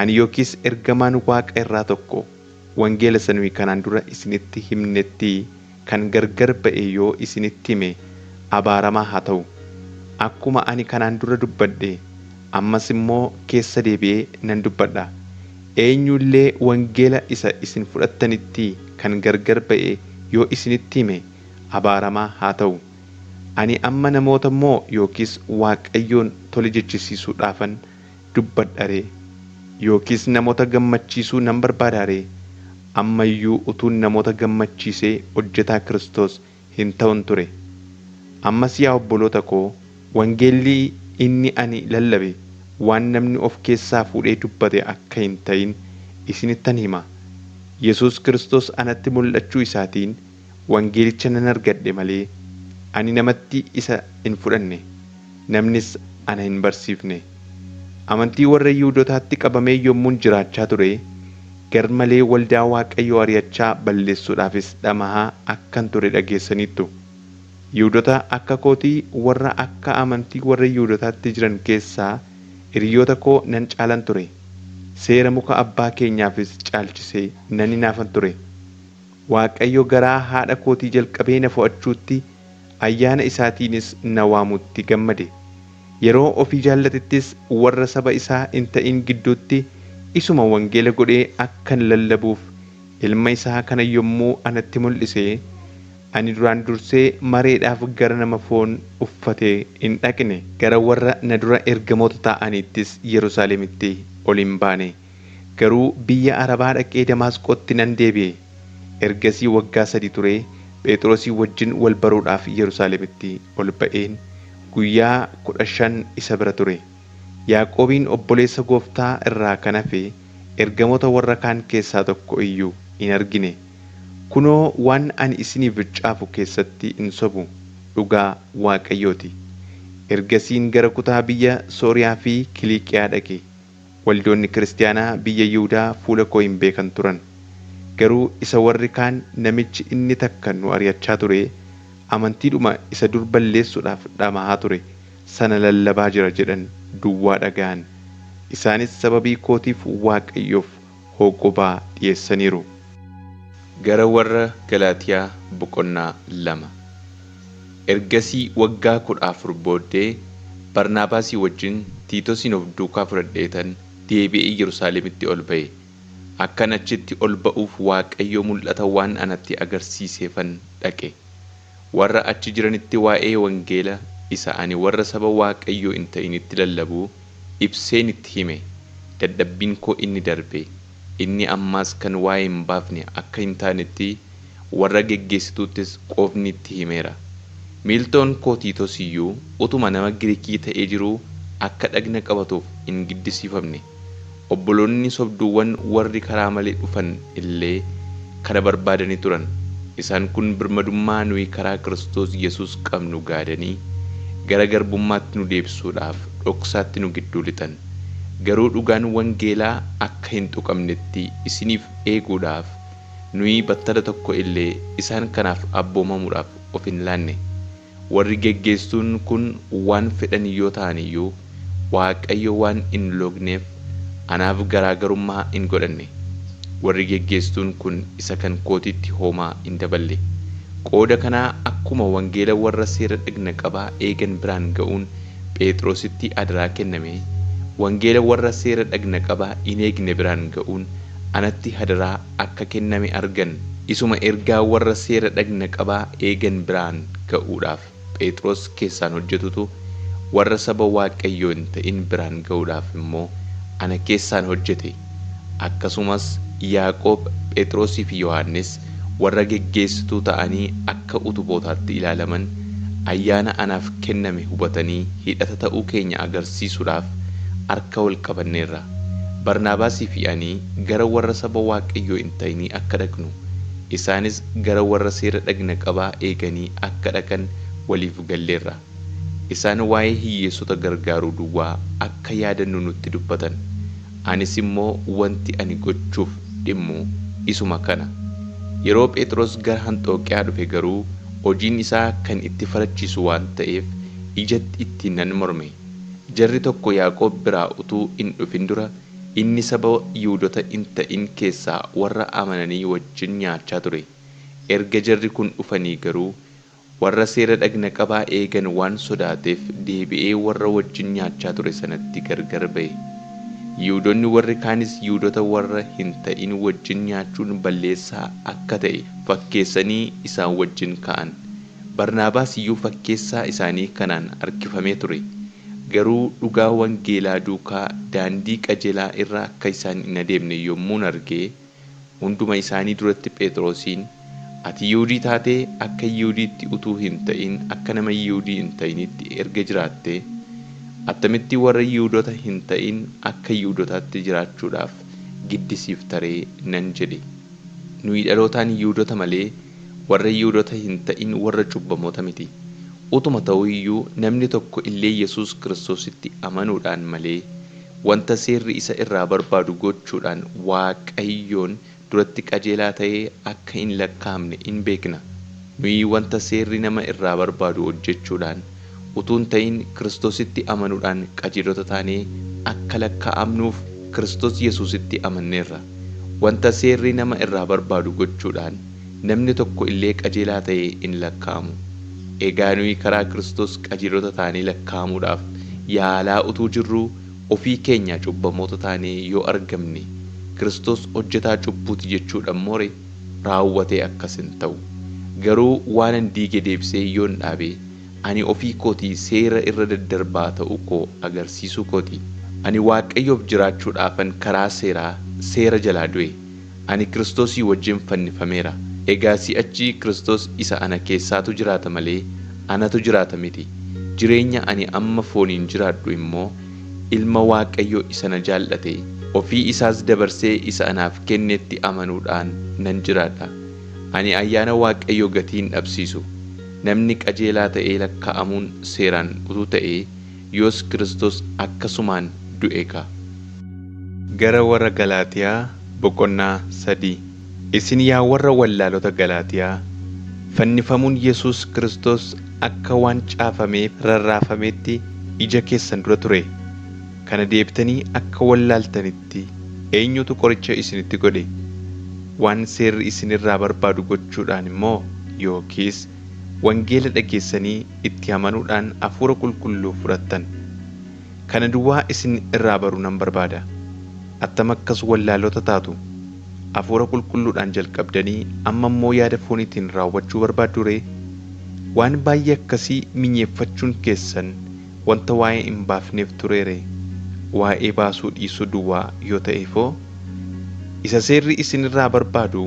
ani yookiis ergamaan waaqa irraa tokko wangeela isa nuyi kanaan dura isinitti himnettii kan gargar ba'e yoo isinitti hime abaaramaa haa ta'u. Akkuma ani kanaan dura dubbadhe, ammas immoo keessa deebi'ee nan dubbadha. Eenyu illee wangeela isa isin fudhattanittii kan gargar ba'e yoo isinitti hime abaaramaa haa ta'u. Ani amma namoota moo yookiis Waaqayyoon tole jechisiisuudhaafan dubbadha ree? Yookiis namoota gammachiisuu nan barbaadaa ree? Amma iyyuu utuun namoota gammachiisee hojjetaa Kiristoos hin ta'un ture. Ammas yaa obboloota koo, wangeelli inni ani lallabe waan namni of keessaa fuudhee dubbate akka hin ta'in isinittan hima. Yesuus Kiristoos anatti mul'achuu isaatiin wangeelicha nan argadhe malee, ani namatti isa hin fudhanne, namnis ana hin barsiifne. Amantii warra Yihuudotaatti qabamee yommuun jiraachaa ture, gar malee waldaa Waaqayyoo ari'achaa balleessuudhaafis dhama'aa akkan ture dhageessaniittu. Yihuudota akka kootii warra akka amantii warra Yihuudotaatti jiran keessaa hiriyoota koo nan caalan ture, seera muka abbaa keenyaafis caalchisee nan hinaafan ture. Waaqayyo garaa haadha kootii jalqabee na fo'achuutti, ayyaana isaatiinis na waamuutti gammade. Yeroo ofii jaallatettis warra saba isaa hin ta'in gidduutti isuma wangeela godhee akkan lallabuuf ilma isaa kana yommuu anatti mul'ise, ani duraan dursee mareedhaaf gara nama foon uffatee hin dhaqne. Gara warra na dura ergamoota ta'aniittis Yerusaalemitti ol hin baane. Garuu biyya Arabaa dhaqee Damaasqootti nan deebi'e. Ergasii waggaa sadii turee Phexrosii wajjin wal baruudhaaf Yerusaalemitti ol ba'een guyyaa 15 isa bira ture. Yaaqoobiin obboleessa Gooftaa irraa kan hafe ergamoota warra kaan keessaa tokko iyyuu hin argine. Kunoo waan ani isiniif caafu keessatti hin sobu, dhugaa Waaqayyoo ti. Ergasiin gara kutaa biyya Sooriyaa fi Kiliiqiyaa dhaqe. Waldoonni kiristiyaanaa biyya Yihudaa fuula koo hin beekan turan. Garuu isa warri kaan namichi inni takka nu ari'achaa ture, amantiidhuma isa dur balleessuudhaaf dhama'aa ture sana lallabaa jira jedhan duwwaa dhaga'an. Isaanis sababii kootiif Waaqayyoof hooqubaa dhi'eessaniiru. Gara Warra Galaatiyaa boqonnaa 2. Ergasii waggaa 14 booddee Barnaabaasii wajjin Tiitosin of duukaa fudhadheetan deebi'ee Yerusaalemitti ol ba'e. Akkan achitti ol ba'uuf Waaqayyo mul'ata waan anatti agarsiiseefan dhaqe. Warra achi jiranitti waa'ee wangeela isa ani warra saba Waaqayyoo hin ta'initti lallabuu ibseen itti hime. Dadhabbiin koo inni darbe, inni ammaas kan waa'ee hin baafne akka hin taanetti warra geggeessituuttis qoofni itti himeera. Miiltoon koo Tiitos iyyuu utuma nama Girikii ta'ee jiruu akka dhagna qabatuuf hin giddisiifamne. Obboloonni sobduuwwan warri karaa malee dhufan illee kana barbaadanii turan. Isaan kun birmadummaa nuyi karaa Kiristoos Yesuus qabnu gaadanii, gara garbummaatti nu deebisuudhaaf dhoksaatti nu gidduu lixan. Garuu dhugaan wangeelaa akka hin tuqamnetti isiniif eeguudhaaf nuyi battala tokko illee isaan kanaaf abboomamuudhaaf of hin laanne. Warri geggeessuun kun waan fedhan yoo ta'an iyyuu Waaqayyo waan hin loogneef anaaf garaagarummaa hin godhanne. Warri geggeessuun kun isa kan kootiitti homaa hin daballe. Qooda kanaa akkuma wangeela warra seera dhagna qabaa eegan biraan ga'uun Phexrositti adaraa kenname, wangeela warra seera dhagna qabaa hin eegne biraan ga'uun anatti hadaraa akka kenname argan. Isuma ergaa warra seera dhagna qabaa eegan biraan ga'uudhaaf Phexros keessaan hojjetutu warra saba Waaqayyoo hin ta'in biraan ga'uudhaaf immoo ana keessaan hojjete. Akkasumas Yaaqoob, Phexrosii fi Yohannis warra geggeessituu ta'anii akka utubootaatti ilaalaman ayyaana anaaf kenname hubatanii hidhata ta'uu keenya agarsiisuudhaaf harka wal qabanneerra. Barnaabaasii fi ani gara warra saba Waaqayyoo hin ta'inii akka dhaqnu, isaanis gara warra seera dhagna qabaa eeganii akka dhaqan waliif galleerra. Isaan waa'ee hiyyeessota gargaaruu duwwaa akka yaadannu nutti dubbatan. Anis immoo wanti ani gochuuf dhimmu isuma kana. Yeroo Phexros gara Anxooqiyaa dhufe garuu hojiin isaa kan itti farachiisu waan ta'eef ijatti ittiin nan morme. Jarri tokko Yaaqoob biraa utuu hin dhufin dura inni saba Yihuudota hin ta'in keessaa warra amananii wajjin nyaachaa ture. Erga jarri kun dhufanii garuu warra seera dhagna qabaa eegan waan sodaateef deebi'ee warra wajjin nyaachaa ture sanatti gargar ba'e. Yihuudonni warri kaanis Yihuudota warra hin ta'in wajjin nyaachuun balleessaa akka ta'e fakkeessanii isaan wajjin ka'an. Barnaabaas iyyuu fakkeessaa isaanii kanaan harkifamee ture. Garuu dhugaa wangeelaa duukaa daandii qajeelaa irra akka isaan hin adeemne yommuun arge, hunduma isaanii duratti Phexrosiin, Ati Yihudii taatee akka Yihudiitti utuu hin ta'in akka nama Yihudii hin ta'initti erga jiraattee, attamitti warra Yihudota hin ta'in akka Yihudotaatti jiraachuudhaaf giddisiifta ree? nan jedhe. Nuyi dhalootaan Yihudota malee warra Yihudota hin ta'in warra cubbamoota miti. Utuma ta'uu iyyuu namni tokko illee Yesuus Kiristoositti amanuudhaan malee wanta seerri isa irraa barbaadu gochuudhaan Waaqayyoon duratti qajeelaa ta'ee akka hin lakkaa'amne in beekna. Nuyi wanta seerri nama irraa barbaadu hojjechuudhaan utuu hin ta'in Kiristoositti amanuudhaan qajeelota taanee akka lakkaa'amnuuf Kiristoos Yesuusitti amanneerra. Wanta seerri nama irraa barbaadu gochuudhaan namni tokko illee qajeelaa ta'ee hin lakkaa'amu. Egaa nuyi karaa Kiristoos qajeelota taanee lakkaa'amuudhaaf yaalaa utuu jirruu ofii keenyaa cubbamoota taanee yoo argamne Kiristoos hojjetaa cubbuuti jechuudha moore? Raawwatee akkas hin ta'u. Garuu waanan diige deebisee yoon dhaabe ani ofii kootii seera irra daddarbaa ta'uu koo agarsiisuu kooti. Ani Waaqayyoof jiraachuudhaafan karaa seeraa seera jalaa du'e. Ani Kiristoosii wajjin fannifameera. Egaa si'achi Kiristoos isa ana keessaatu jiraata malee anatu jiraata miti. Jireenya ani amma fooniin jiraadhu immoo Ilma Waaqayyoo isa na jaallate, ofii isaas dabarsee isa anaaf kennetti amanuudhaan nan jiraadha. Ani ayyaana Waaqayyoo gatii hin dhabsiisu. Namni qajeelaa ta'ee lakkaa'amuun seeraan utuu ta'ee, yoos Kiristoos akkasumaan du'e ka. Gara warra Galaatiyaa boqonnaa 3. Isin yaa warra wallaalota Galaatiyaa, fannifamuun Yesuus Kiristoos akka waan caafamee rarraafameetti ija keessan dura ture. Kana deebitanii akka wallaaltanitti eenyutu qoricha isinitti godhe? Waan seerri isin irraa barbaadu gochuudhaan immoo yookiis wangeela dhageessanii itti amanuudhaan Hafuura Qulqulluu fudhattan? Kana duwwaa isin irraa baruu nan barbaada. Attam akkas wallaalota taatu? Hafuura Qulqulluudhaan jalqabdanii amma immoo yaada fooniitiin raawwachuu barbaadduu ree? Waan baay'ee akkasii minyeeffachuun keessan wanta waa'ee hin baafneef turee ree? Waa'ee baasuu dhiisuu duwwaa yoo ta'eefoo? Isa seerri isin irraa barbaadu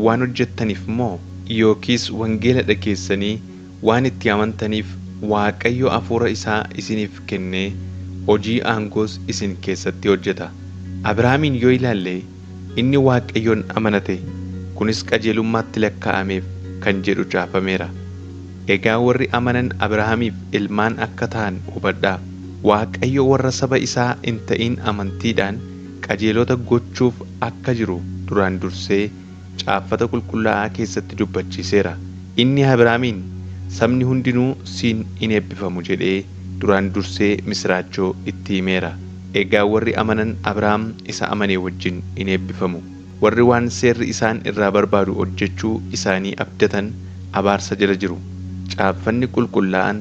waan hojjettaniif moo? Yookiis wangeela dhageessanii waan itti amantaniif Waaqayyo Hafuura isaa isiniif kennee hojii aangoos isin keessatti hojjeta. Abrahaamiin yoo ilaalle inni Waaqayyoon amanate, kunis qajeelummaatti lakkaa'ameef kan jedhu caafameera. Egaa warri amanan Abrahaamiif ilmaan akka ta'an hubadhaa. Waaqayyo warra saba isaa hin ta'in amantiidhaan qajeelota gochuuf akka jiru duraan dursee caaffata qulqullaa'aa keessatti dubbachiiseera. Inni Abrahaamiin sabni hundinuu siin in eebbifamu jedhee duraan dursee misiraachoo itti himeera. Egaa warri amanan Abrahaam isa amane wajjin in eebbifamu. Warri waan seerri isaan irraa barbaadu hojjechuu isaanii abdatan abaarsa jala jiru. Caaffanni qulqullaa'aan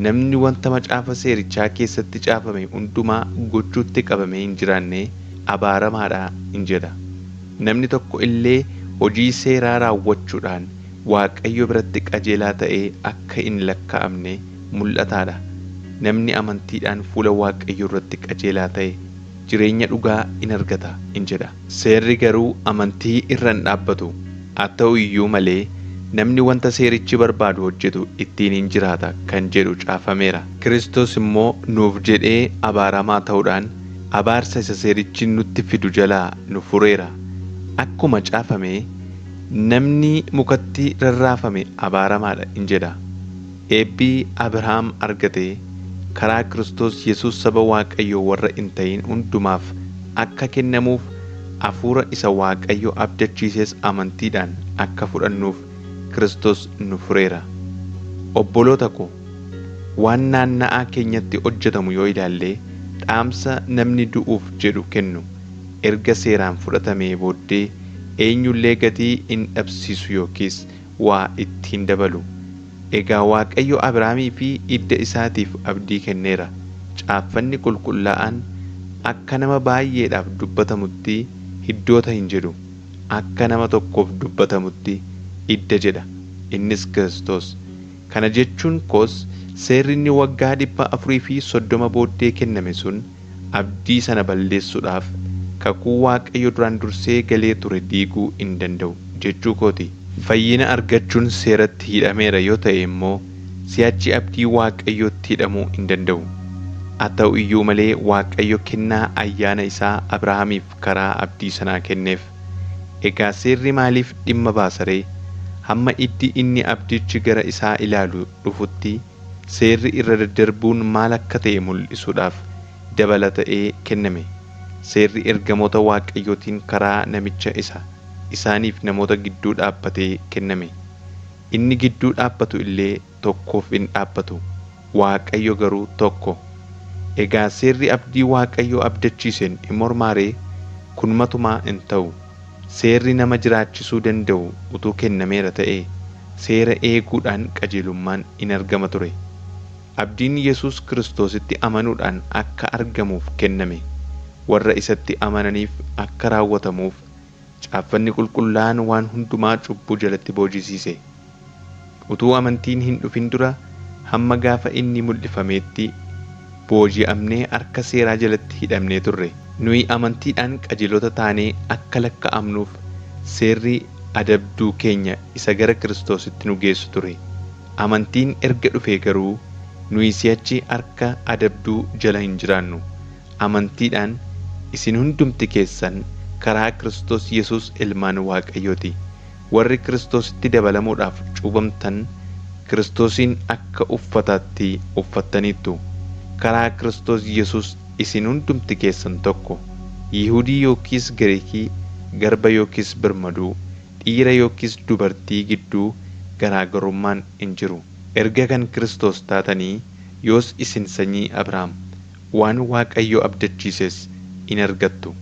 namni wanta macaafa seerichaa keessatti caafame hundumaa gochuutti qabamee hin jiraanne abaaramaadha in jedha. Namni tokko illee hojii seeraa raawwachuudhaan Waaqayyo biratti qajeelaa ta'ee akka hin lakkaa'amne mul'ataadha. Namni amantiidhaan fuula Waaqayyoo irratti qajeelaa ta'e jireenya dhugaa in argata in jedha. Seerri garuu amantii irra hin dhaabbatu. Haa ta'u iyyuu malee namni wanta seerichi barbaadu hojjetu ittiin hin jiraata kan jedhu caafameera. Kiristoos immoo nuuf jedhee abaaramaa ta'uudhaan abaarsa isa seerichi nutti fidu jalaa nu fureera. Akkuma caafame namni mukatti rarraafame abaaramaadha in jedha. Eebbi Abrahaam argate karaa Kiristoos Yesuus saba Waaqayyoo warra hin ta'in hundumaaf akka kennamuuf hafuura isa Waaqayyo abdachiises amantiidhaan akka fudhannuuf Kiristoos nu fureera. Obboloota ko, waan naanna'aa keenyatti hojjetamu yoo ilaalle dhaamsa namni du'uuf jedhu kennu erga seeraan fudhatamee booddee eenyullee gatii hin dhabsiisu yookiis waa itti hin dabalu. Egaa Waaqayyo Abrahaamii fi hidda isaatiif abdii kenneera. Caaffanni qulqullaa'aan akka nama baay'eedhaaf dubbatamutti hiddoota hin jedhu. Akka nama tokkoof dubbatamutti hidda jedha. Innis Kiristoos. Kana jechuun koos seerri inni waggaa 430 booddee kenname sun abdii sana balleessuudhaaf kakuu Waaqayyo duraan dursee galee ture diiguu hin danda'u jechuu kooti. Fayyina argachuun seeratti hidhameera yoo ta'e immoo si'achi abdii Waaqayyootti hidhamuu hin danda'u. Haa ta'u iyyuu malee Waaqayyo kennaa ayyaana isaa Abrahaamiif karaa abdii sanaa kenneef. Egaa seerri maaliif dhimma baasa ree? Hamma iddi inni abdichi gara isaa ilaalu dhufutti seerri irra daddarbuun maal akka ta'e mul'isuudhaaf dabala ta'ee kenname. Seerri ergamoota Waaqayyootiin karaa namicha isa isaaniif namoota gidduu dhaabbatee kenname. Inni gidduu dhaabbatu illee tokkoof hin dhaabbatu. Waaqayyo garuu tokko. Egaa seerri abdii Waaqayyo abdachiiseen hin mormaa ree? Kun matumaa hin ta'u. Seerri nama jiraachisuu danda'u utuu kennameera ta'ee seera eeguudhaan qajeelummaan in argama ture. Abdiin Yesuus Kiristoositti amanuudhaan akka argamuuf kenname. Warra isatti amananiif akka raawwatamuuf caaffanni qulqullaa'aan waan hundumaa cubbuu jalatti boojisiise. Utuu amantiin hin dhufin dura hamma gaafa inni mul'ifameetti booji'amnee harka seeraa jalatti hidhamnee turre. Nuyi amantiidhaan qajeelota taanee akka lakka'amnuuf seerri adabduu keenya isa gara Kiristoositti nu geessu ture. Amantiin erga dhufee garuu nuyi si'achi harka adabduu jala hin jiraannu. Amantiidhaan isin hundumti keessan karaa Kiristoos Yesuus ilmaan Waaqayyooti. Warri Kiristoositti dabalamuudhaaf cuuphamtan Kiristoosiin akka uffataatti uffattaniittu. Karaa Kiristoos Yesuus isin hundumti keessan tokko. Yihudii yookiis Giriikii, garba yookiis birmaduu, dhiira yookiis dubartii gidduu garaagarummaan hin jiru. Erga kan Kiristoos taatanii yoos isin sanyii Abrahaam, waan Waaqayyo abdachiises in argattu.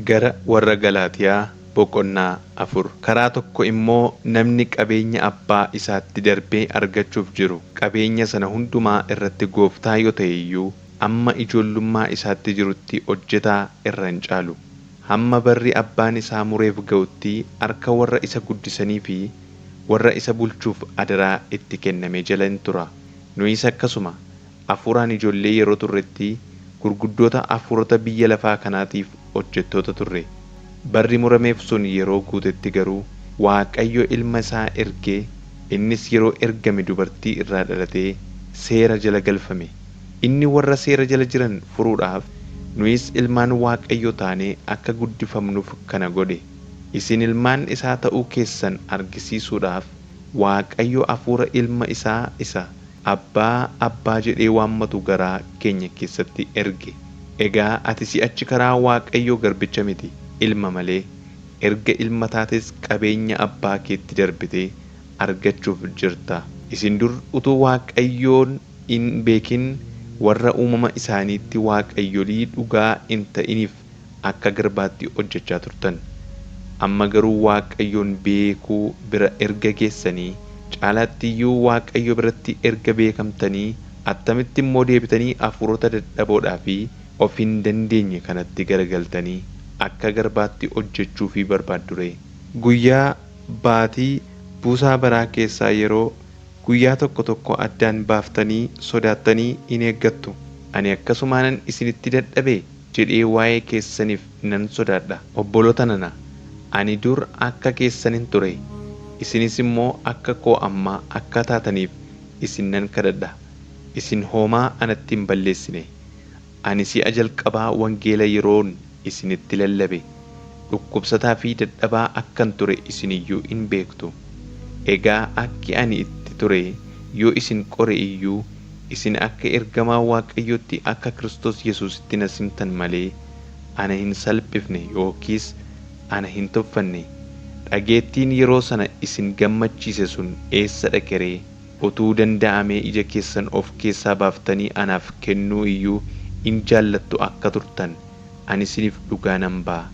Gara warra Galaatiyaa boqonnaa 4. Karaa tokko immoo namni qabeenya abbaa isaatti darbee argachuuf jiru qabeenya sana hundumaa irratti gooftaa yoo ta'e iyyuu hamma ijoollummaa isaatti jirutti hojjetaa irra hin caalu. Hamma barri abbaan isaa mureef ga'utti harka warra isa guddisanii fi warra isa bulchuuf adaraa itti kenname jala in tura. Nuyis akkasuma hafuuraan ijoollee yeroo turretti gurguddoota hafuurota biyya lafaa kanaatiif hojjettoota turre. Barri murameef sun yeroo guutetti garuu Waaqayyo ilma isaa ergee innis yeroo ergame dubartii irraa dhalatee seera jala galfame. Inni warra seera jala jiran furuudhaaf nuyis ilmaan Waaqayyoo taanee akka guddifamnuuf kana godhe. Isin ilmaan isaa ta'uu keessan argisiisuudhaaf Waaqayyo hafuura ilma isaa isa Abbaa Abbaa jedhee waammatu garaa keenya keessatti erge. Egaa ati si'achi karaa Waaqayyoo garbicha miti, ilma malee. Erga ilma taates qabeenya abbaa keetti darbitee argachuuf jirta. Isin dur utuu Waaqayyoon hin beekin warra uumama isaaniitti waaqayyolii dhugaa hin ta'iniif akka garbaatti hojjechaa turtan. Amma garuu Waaqayyoon beekuu bira erga geessanii, caalaatti iyyuu Waaqayyo biratti erga beekamtanii, attamitti immoo deebitanii hafuurota dadhaboodhaa fi of hin dandeenye kanatti garagaltanii akka garbaatti hojjechuufii barbaaddu ree? Guyyaa, baatii, buusaa baraa keessaa yeroo, guyyaa tokko tokko addaan baaftanii sodaattanii in eeggattu. Ani akkasumaanan isinitti dadhabee? jedhee waa'ee keessaniif nan sodaadha. Obboloota nana, ani dur akka keessanin ture, isinis immoo akka koo ammaa akka taataniif isin nan kadhadha. Isin homaa anatti hin balleessine. Ani si'a jalqabaa wangeela yeroon isinitti lallabe, dhukkubsataa fi dadhabaa akkan ture isin iyyuu in beektu. Egaa akki ani itti ture yoo isin qore iyyuu, isin akka ergamaa Waaqayyootti akka Kiristoos Yesuusitti na simtan malee, ana hin salphifne yookiis ana hin tuffanne. Dhageettiin yeroo sana isin gammachiise sun eessa dhaqe ree? Utuu danda'amee ija keessan of keessaa baaftanii anaaf kennuu iyyuu in jaallattu akka turtan, ani isiniif dhugaa nan ba'a.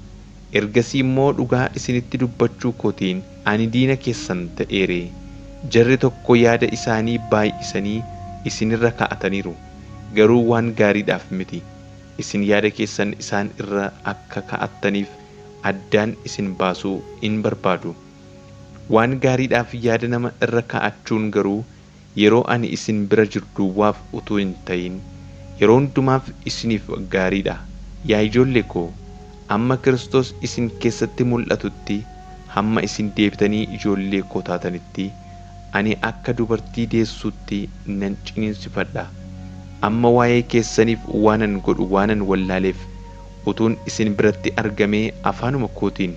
Ergasii immoo dhugaa isinitti dubbachuu kootiin ani diina keessan ta'ee ree? Jarri tokko yaada isaanii baay'isanii isin irra kaa'ataniiru, garuu waan gaariidhaaf miti, isin yaada keessan isaan irra akka kaa'attaniif addaan isin baasuu in barbaadu. Waan gaariidhaaf yaada nama irra kaa'achuun garuu yeroo ani isin bira jiru duwwaaf utuu hin ta'in, yeroo hundumaaf isiniif gaarii dha. Yaa ijoollee ko, hamma Kiristoos isin keessatti mul'atutti, hamma isin deebitanii ijoollee koo taatanitti, ani akka dubartii deessuutti nan ciniinsifadha. Amma waa'ee keessaniif waanan godhu waanan wallaaleef, utuun isin biratti argamee afaanuma kootiin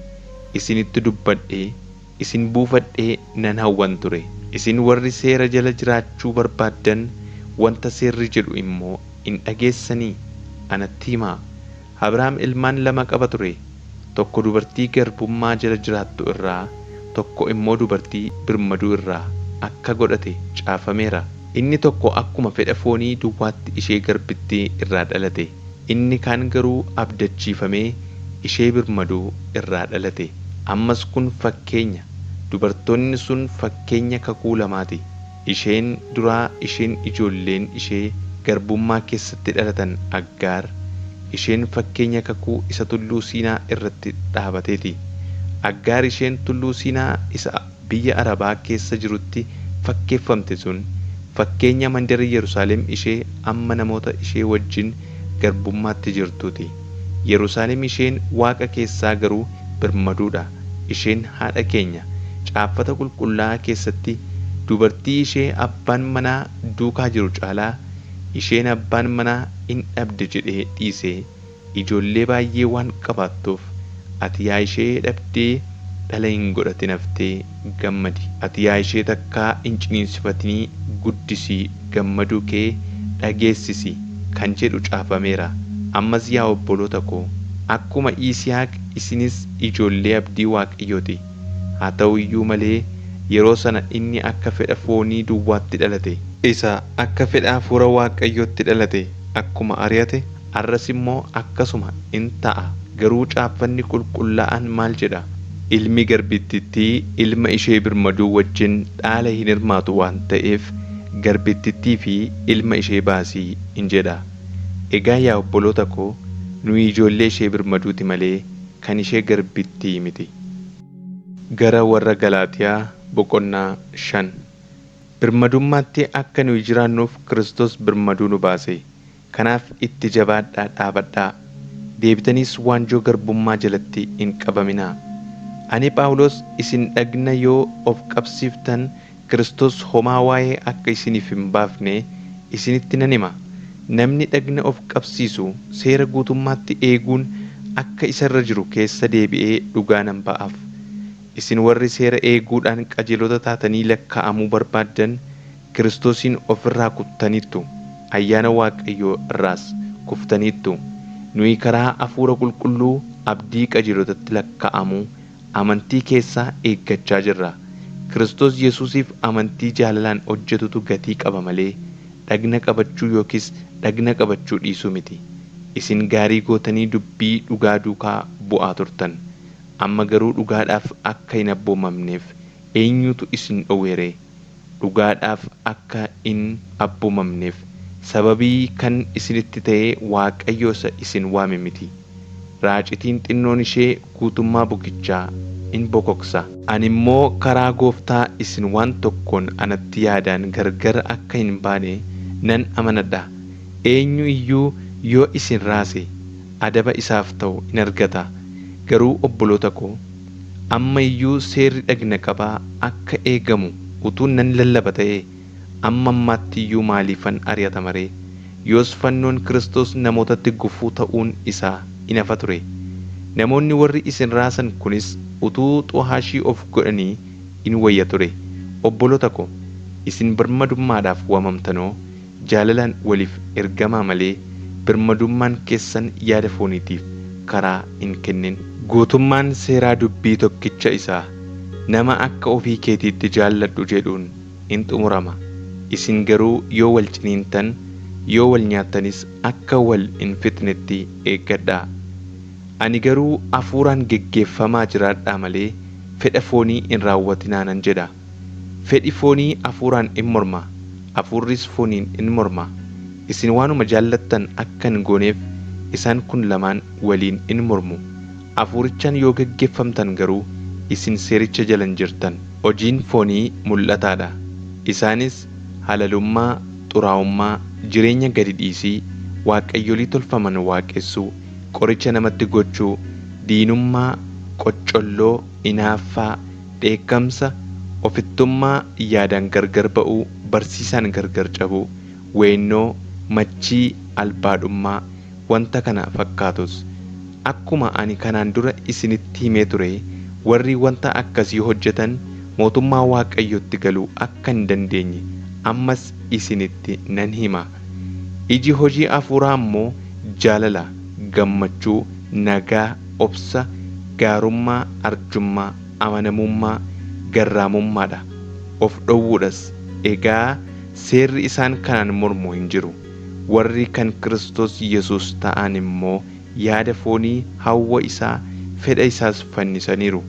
isinitti dubbadhee, isin buufadhee nan hawwan ture. Isin warri seera jala jiraachuu barbaaddan, wanta seerri jedhu immoo in dhageessanii? Anatti himaa! Abrahaam ilmaan lama qaba ture, tokko dubartii garbummaa jala jiraattu irraa, tokko immoo dubartii birmaduu irraa akka godhate caafameera. Inni tokko akkuma fedha foonii duwwaatti ishee garbittii irraa dhalate, inni kaan garuu abdachiifamee ishee birmaduu irraa dhalate. Ammas kun fakkeenya, dubartoonni sun fakkeenya kakuu lamaa ti. Isheen duraa isheen ijoolleen ishee garbummaa keessatti dhalatan Aggaar, isheen fakkeenya kakuu isa tulluu Siinaa irratti dhaabatee ti. Aggaar isheen tulluu Siinaa isa biyya Arabaa keessa jirutti fakkeeffamte sun, fakkeenya mandara Yerusaalem ishee amma namoota ishee wajjin garbummaatti jirtuu ti. Yerusaalem isheen waaqa keessaa garuu birmaduu dha, isheen haadha keenya. Caaffata qulqullaa'aa keessatti, Dubartii ishee abbaan manaa duukaa jiru caalaa, isheen abbaan manaa in dhabde jedhee dhiise ijoollee baay'ee waan qabaattuuf, ati yaa ishee dhabdee dhala hin godhatin haftee gammadi! Ati yaa ishee takkaa hin ciniinsifatinii guddisii gammaduu kee dhageessisi! kan jedhu caafameera. Ammas yaa obboloota ko, akkuma Yisihaaq isinis ijoollee abdii Waaqayyoo ti. Haa ta'u iyyuu malee, yeroo sana inni akka fedha foonii duwwaatti dhalate, isa akka fedha hafuura Waaqayyootti dhalate akkuma ari'ate, har'as immoo akkasuma in ta'a. Garuu caaffanni qulqullaa'aan maal jedha? Ilmi garbittittii ilma ishee birmaduu wajjin dhaala hin hirmaatu waan ta'eef, garbittittii fi ilma ishee baasi! in jedha. Egaa yaa obboloota ko, nuyi ijoollee ishee birmaduu ti malee, kan ishee garbittii miti. Gara Warra Galaatiyaa boqonnaa 5. Birmadummaatti akka nuyi jiraannuuf Kiristoos birmaduu nu baase. Kanaaf itti jabaadhaa dhaabadhaa! Deebitaniis waanjoo garbummaa jalatti hin qabaminaa! Ani Phaawulos isin dhagna yoo of qabsiiftan Kiristoos homaa waa'ee akka isiniif hin baafne isinitti nan hima. Namni dhagna of qabsiisu seera guutummaatti eeguun akka isa irra jiru keessa deebi'ee dhugaa nan ba'aaf. Isin warri seera eeguudhaan qajeelota taatanii lakkaa'amuu barbaaddan Kiristoosiin ofirraa kuttaniittu, ayyaana Waaqayyoo irraas kuftaniittu. Nuyi karaa Hafuura Qulqulluu abdii qajeelotatti lakkaa'amuu amantii keessaa eeggachaa jirra. Kiristoos Yesuusiif amantii jaalalaan hojjetutu gatii qaba malee dhagna qabachuu yookiis dhagna qabachuu dhiisuu miti. Isin gaarii gootanii dubbii dhugaa duukaa bu'aa turtan. Amma garuu dhugaadhaaf akka hin abboomamneef eenyutu isin dhowwe ree? Dhugaadhaaf akka hin abboomamneef sababii kan isinitti ta'e Waaqayyo isa isin waame miti. Raacitiin xinnoon ishee guutummaa bukichaa in bokoksa. Ani immoo karaa Gooftaa isin waan tokkoon anatti yaadaan gargar akka hin baane nan amanadha. Eenyu iyyuu yoo isin raase adaba isaaf ta'u in argata. Garuu obboloota ko, amma iyyuu seerri dhagna qabaa akka eegamu utuu nan lallaba ta'ee, amma ammaatti iyyuu maaliifan ari'atama ree? Yoos fannoon Kiristoos namootatti gufuu ta'uun isaa in hafa ture. Namoonni warri isin raasan kunis utuu xu'aashii of godhanii in wayya ture. Obboloota ko, isin birmadummaadhaaf waamamtanoo, jaalalaan waliif ergamaa malee birmadummaan keessan yaada fooniitiif karaa hin kennin. Guutummaan seeraa dubbii tokkicha isa, Nama akka ofii keetiitti jaalladhu jedhuun in xumurama. Isin garuu yoo wal ciniintan, yoo wal nyaattanis akka wal hin fixnetti eeggadhaa! Ani garuu hafuuraan geggeeffamaa jiraadhaa malee, fedha foonii hin raawwatinaa nan jedha. Fedhi foonii hafuuraan in morma, hafuurris fooniin in morma. Isin waanuma jaallattan akka hin gooneef isaan kun lamaan waliin in mormu. Hafuurichaan yoo geggeeffamtan garuu isin seericha jala hin jirtan. Hojiin foonii mul'ataa dha, isaanis, halalummaa, xuraa'ummaa, jireenya gadi dhiisii, waaqayyolii tolfaman waaqessuu, qoricha namatti gochuu, diinummaa, qoccolloo, inaaffaa, dheekkamsa, ofittummaa, yaadaan gargar ba'uu, barsiisaan gargar cabuu, weennoo, machii, albaadhummaa, wanta kana fakkaatus. Akkuma ani kanaan dura isinitti himee ture, warri wanta akkasii hojjetan mootummaa Waaqayyootti galuu akka hin dandeenye ammas isinitti nan hima. Iji hojii hafuuraa immoo jaalala, gammachuu, nagaa, obsa, gaarummaa, arjummaa, amanamummaa, garraamummaa dha, of dhowwuudhas. Egaa seerri isaan kanaan mormu hin jiru. Warri kan Kiristoos Yesuus ta'an immoo yaada foonii, hawwa isaa, fedha isaas fannisaniiru.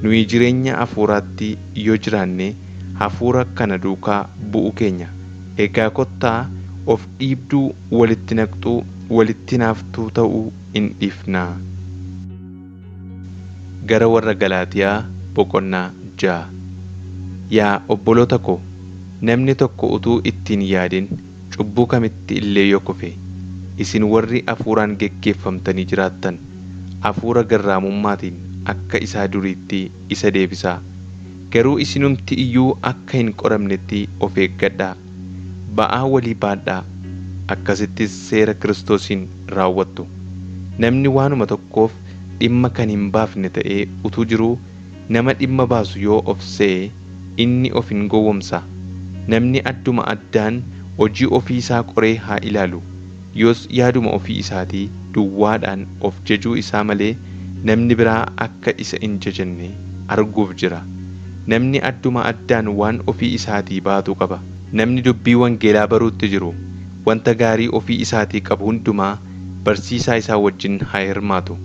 Nuyi jireenya hafuuraatti yoo jiraanne, hafuura kana duukaa bu'uu keenya. Egaa kottaa of dhiibduu, walitti naqxuu, walitti hinaaftuu ta'uu in dhiifnaa. Gara Warra Galaatiyaa boqonnaa 6. Yaa obboloota ko, namni tokko utuu itti hin yaadin cubbuu kamitti illee yoo kufe, isin warri hafuuraan geggeeffamtanii jiraattan, hafuura garraamummaatiin akka isaa duriitti isa deebisaa. Garuu isinumti iyyuu akka hin qoramnetti of eeggadhaa! Ba'aa walii baadhaa, akkasittis seera Kiristoosiin raawwattu. Namni waanuma tokkoof dhimma kan hin baafne ta'ee utuu jiruu nama dhimma baasu yoo of se'e, inni of in gowwomsa. Namni adduma addaan hojii ofii isaa qoree haa ilaalu! Yoos yaaduma ofii isaatii duwwaadhaan of jajuu isaa malee, namni biraa akka isa hin jajanne arguuf jira. Namni adduma addaan waan ofii isaatii baatu qaba. Namni dubbii wangeelaa baruutti jiru, wanta gaarii ofii isaatii qabu hundumaa barsiisaa isaa wajjin haa hirmaatu.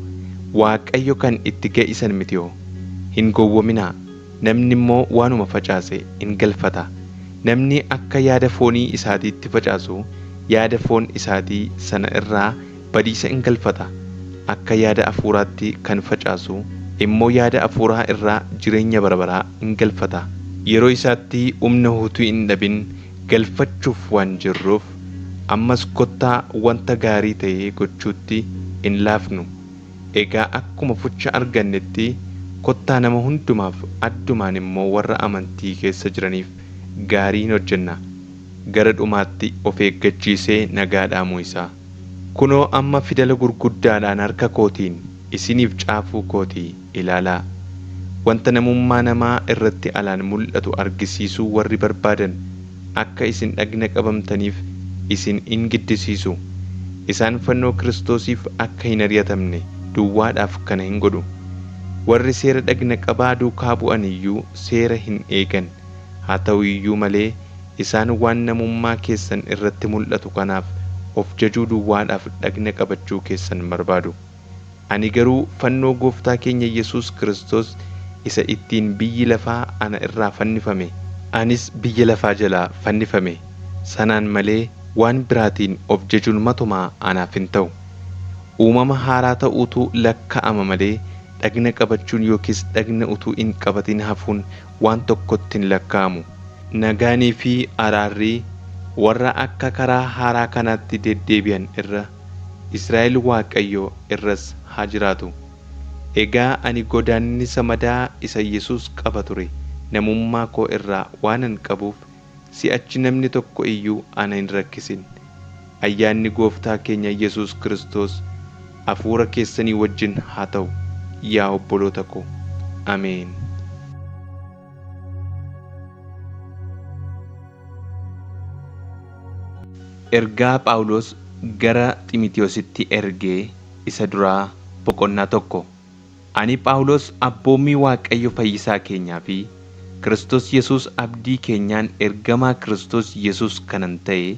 Waaqayyo kan itti ga'isan miti'o. Hin gowwominaa! Namni immoo waanuma facaase in galfata. Namni akka yaada foonii isaatiitti facaasu, yaada foon isaatii sana irraa badiisa in galfata, akka yaada hafuuraatti kan facaasu immoo yaada hafuuraa irraa jireenya bara baraa in galfata. Yeroo isaatti humna utuu hin dhabin galfachuuf waan jirruuf, ammas kottaa wanta gaarii ta'e gochuutti hin laafnu. Egaa akkuma fucha argannetti kottaa nama hundumaaf, addumaan immoo warra amantii keessa jiraniif gaarii in hojjenna. Gara dhumaatti of eeggachiisee nagaa dhaamuu isaa. Kunoo amma fidala gurguddaadhaan harka kootiin isiniif caafuu koo ti ilaalaa! Wanta namummaa namaa irratti alaan mul'atu argisiisuu warri barbaadan akka isin dhagna qabamtaniif isin in giddisiisu. Isaan fannoo Kiristoosiif akka hin ari'atamne duwwaadhaaf kana hin godhu. Warri seera dhagna qabaa duukaa bu'an iyyuu seera hin eegan. Haa ta'u iyyuu malee isaan waan namummaa keessan irratti mul'atu kanaaf of jajuu duwwaadhaaf dhagna qabachuu keessan barbaadu. Ani garuu fannoo Gooftaa keenya Yesuus Kiristoos isa ittiin biyyi lafaa ana irraa fannifame, anis biyya lafaa jalaa fannifame sanaan malee waan biraatiin of jajuun matumaa anaaf hin ta'u. Uumama haaraa ta'uutu lakkaa'ama malee dhagna qabachuun yookiis dhagna utuu hin qabatin hafuun waan tokkotti hin lakkaa'amu. Nagaanii fi araarri warra akka karaa haaraa kanaatti deddeebi'an irra, Israa'el Waaqayyoo irras haa jiraatu. Egaa ani godaannisa madaa isa Yesuus qaba ture namummaa koo irraa waanan qabuuf si'achi namni tokko iyyuu ana hin rakkisin. Ayyaanni Gooftaa keenya Yesuus Kiristoos hafuura keessanii wajjin haa ta'u, yaa obboloota ko. Ameen. Ergaa Phaawulos gara Xiimotewositti erge isa duraa boqonnaa 1. Ani Phaawulos abboommii Waaqayyo Fayyisaa keenyaa fi Kiristoos Yesuus abdii keenyaan ergamaa Kiristoos Yesuus kanan ta'e,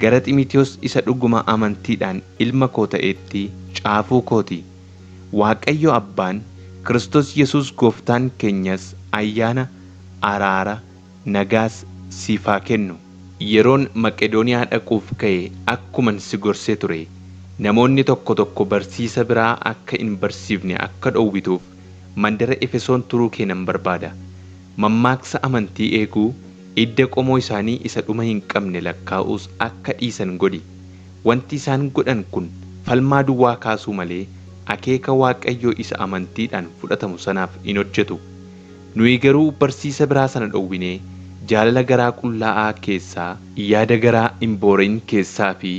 gara Xiimotewos isa dhuguma amantiidhaan ilma koo ta'eetti caafuu koo ti. Waaqayyo Abbaan, Kiristoos Yesuus Gooftaan keenyas ayyaana, araara, nagaas siif haa kennu. Yeroon Maqedooniyaa dhaquuf ka'e akkuman si gorsee ture, namoonni tokko tokko barsiisa biraa akka hin barsiifne akka dhowwituuf mandara Efesoon turuu kee nan barbaada. Mammaaksa amantii eeguu, idda qomoo isaanii isa dhuma hin qabne lakkaa'uus akka dhiisan godhi. Wanti isaan godhan kun falmaa duwwaa kaasuu malee akeeka Waaqayyoo isa amantiidhaan fudhatamu sanaaf hin hojjetu. Nuyi garuu barsiisa biraa sana dhowwinee, jaalala garaa qullaa'aa keessaa, yaada garaa hin boora'in keessaa fi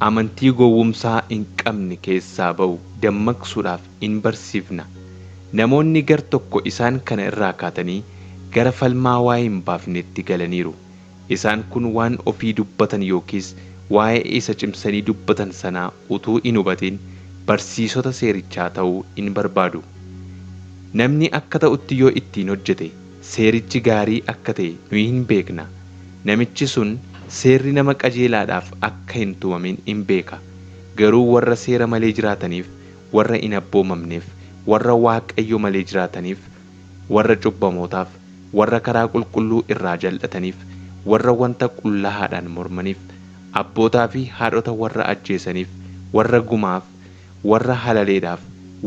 amantii gowwumsaa hin qabne keessaa ba'u dammaqsuudhaaf in barsiifna. Namoonni gar tokko isaan kana irraa kaatanii gara falmaa waa'ee hin baafneetti galaniiru. Isaan kun waan ofii dubbatan yookiis waa'ee isa cimsanii dubbatan sanaa utuu hin hubatin barsiisota seerichaa ta'uu in barbaadu. Namni akka ta'utti yoo ittiin hojjete, seerichi gaarii akka ta'e nuyi in beekna. Namichi sun seerri nama qajeelaadhaaf akka hin tumamin in beeka, garuu warra seera malee jiraataniif, warra hin abboomamneef, warra Waaqayyo malee jiraataniif, warra cubbamootaaf, warra karaa qulqulluu irraa jal'ataniif, warra wanta qullaa'aadhaan mormaniif, abbootaa fi haadhota warra ajjeesaniif, warra gumaaf, warra halaleedhaaf,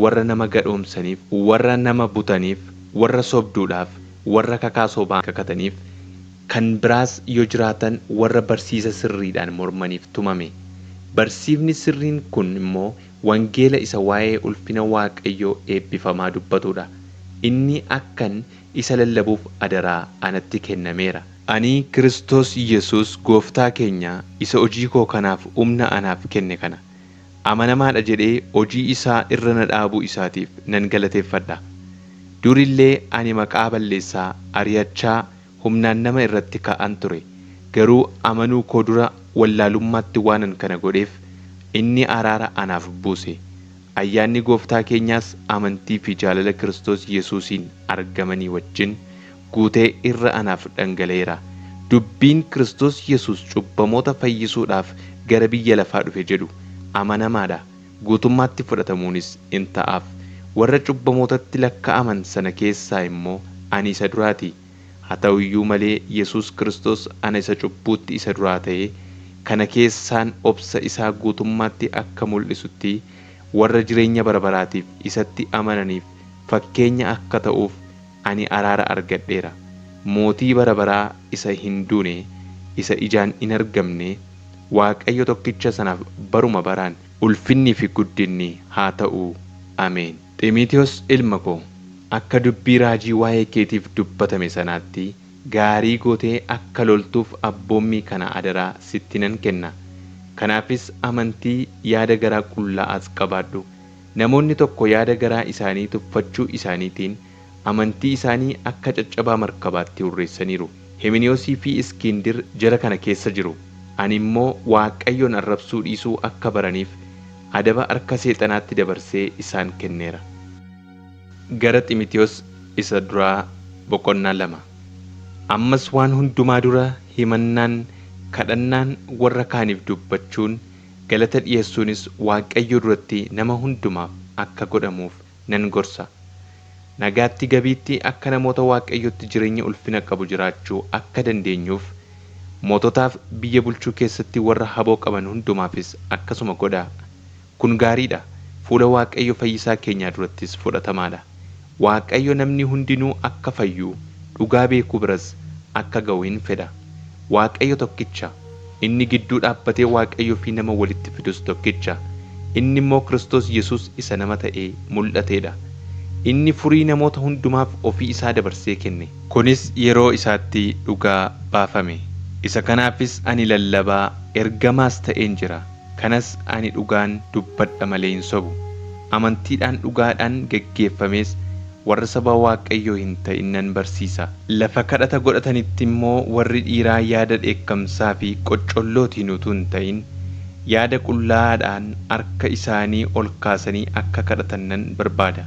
warra nama gadhoomsaniif, warra nama butaniif, warra sobduudhaaf, warra kakaa sobaa kakataniif, kan biraas yoo jiraatan warra barsiisa sirriidhaan mormaniif tumame. Barsiifni sirriin kun immoo wangeela isa waa'ee ulfina Waaqayyoo eebbifamaa dubbatuu dha. Inni akkan isa lallabuuf adaraa anatti kennameera. Ani Kiristoos Yesuus gooftaa keenya isa hojii koo kanaaf humna anaaf kenne kana, amanamaa dha jedhee hojii isaa irra na dhaabuu isaatiif nan galateeffadha. Dur illee ani maqaa balleessaa, ari'achaa, humnaan nama irratti ka'aan ture, garuu amanuu koo dura wallaalummaatti waanan kana godheef, inni araara anaaf buuse. Ayyaanni Gooftaa keenyaas amantii fi jaalala Kiristoos Yesuusiin argamanii wajjin guutee irra anaaf dhangala'eera. Dubbiin Kiristoos Yesuus cubbamoota fayyisuudhaaf gara biyya lafaa dhufe jedhu amanamaa dha, guutummaatti fudhatamuunis in ta'aaf. Warra cubbamootatti lakkaa'aman sana keessaa immoo ani isa duraa ti. Haa ta'u iyyuu malee Yesuus Kiristoos ana isa cubbuutti isa duraa ta'e kana keessaan obsa isaa guutummaatti akka mul'isutti warra jireenya bara baraatiif isatti amananiif fakkeenya akka ta'uuf ani araara argadheera. Mootii bara baraa isa hin duune, isa ijaan hin argamne, Waaqayyo tokkicha sanaaf baruma baraan ulfinnii fi guddinni haa ta'u! Ameen. Ximotewos ilma ko, akka dubbii raajii waa'ee keetiif dubbatame sanaatti, gaarii gootee akka loltuuf abboommii kana adaraa sitti nan kenna. Kanaafis amantii, yaada garaa qullaa'aas qabaadhu! Namoonni tokko yaada garaa isaanii tuffachuu isaaniitiin amantii isaanii akka caccabaa markabaatti hurreessaniiru. Himiniyoosii fi Iskindir jara kana keessa jiru. Ani immoo Waaqayyoon arrabsuu dhiisuu akka baraniif adaba harka seexanaatti dabarsee isaan kenneera. Gara Ximitiyoos isa duraa boqonnaa 2. Ammas waan hundumaa dura himannaan, kadhannaan, warra kaaniif dubbachuun, galata dhi'eessuunis Waaqayyo duratti nama hundumaaf akka godhamuuf nan gorsa. Nagaatti gabiitti akka namoota Waaqayyotti jireenya ulfina qabu jiraachuu akka dandeenyuuf, moototaaf biyya bulchuu keessatti warra haboo qaban hundumaafis akkasuma godhaa. Kun gaarii dha, fuula Waaqayyo fayyisaa keenyaa durattis fudhatamaa dha. Waaqayyo namni hundinuu akka fayyu, dhugaa beekuu biras akka ga'u in fedha. Waaqayyo tokkicha, inni gidduu dhaabbatee Waaqayyoo fi nama walitti fidus tokkicha, inni immoo Kristos Yesus isa nama ta'ee mul'atee dha. Inni furii namoota hundumaaf ofii isaa dabarsee kenne. Kunis yeroo isaatti dhugaa baafame. Isa kanaafis ani lallabaa, ergamaas ta'een jira, kanas ani dhugaan dubbadha malee hin sobu. Amantiidhaan dhugaadhaan geggeeffamees warra saba Waaqayyoo hin ta'in nan barsiisa. Lafa kadhata godhatanitti immoo warri dhiiraa yaada dheekkamsaa fi qoccollootiin utuu hin ta'in, yaada qullaa'aadhaan harka isaanii ol kaasanii akka kadhatan nan barbaada.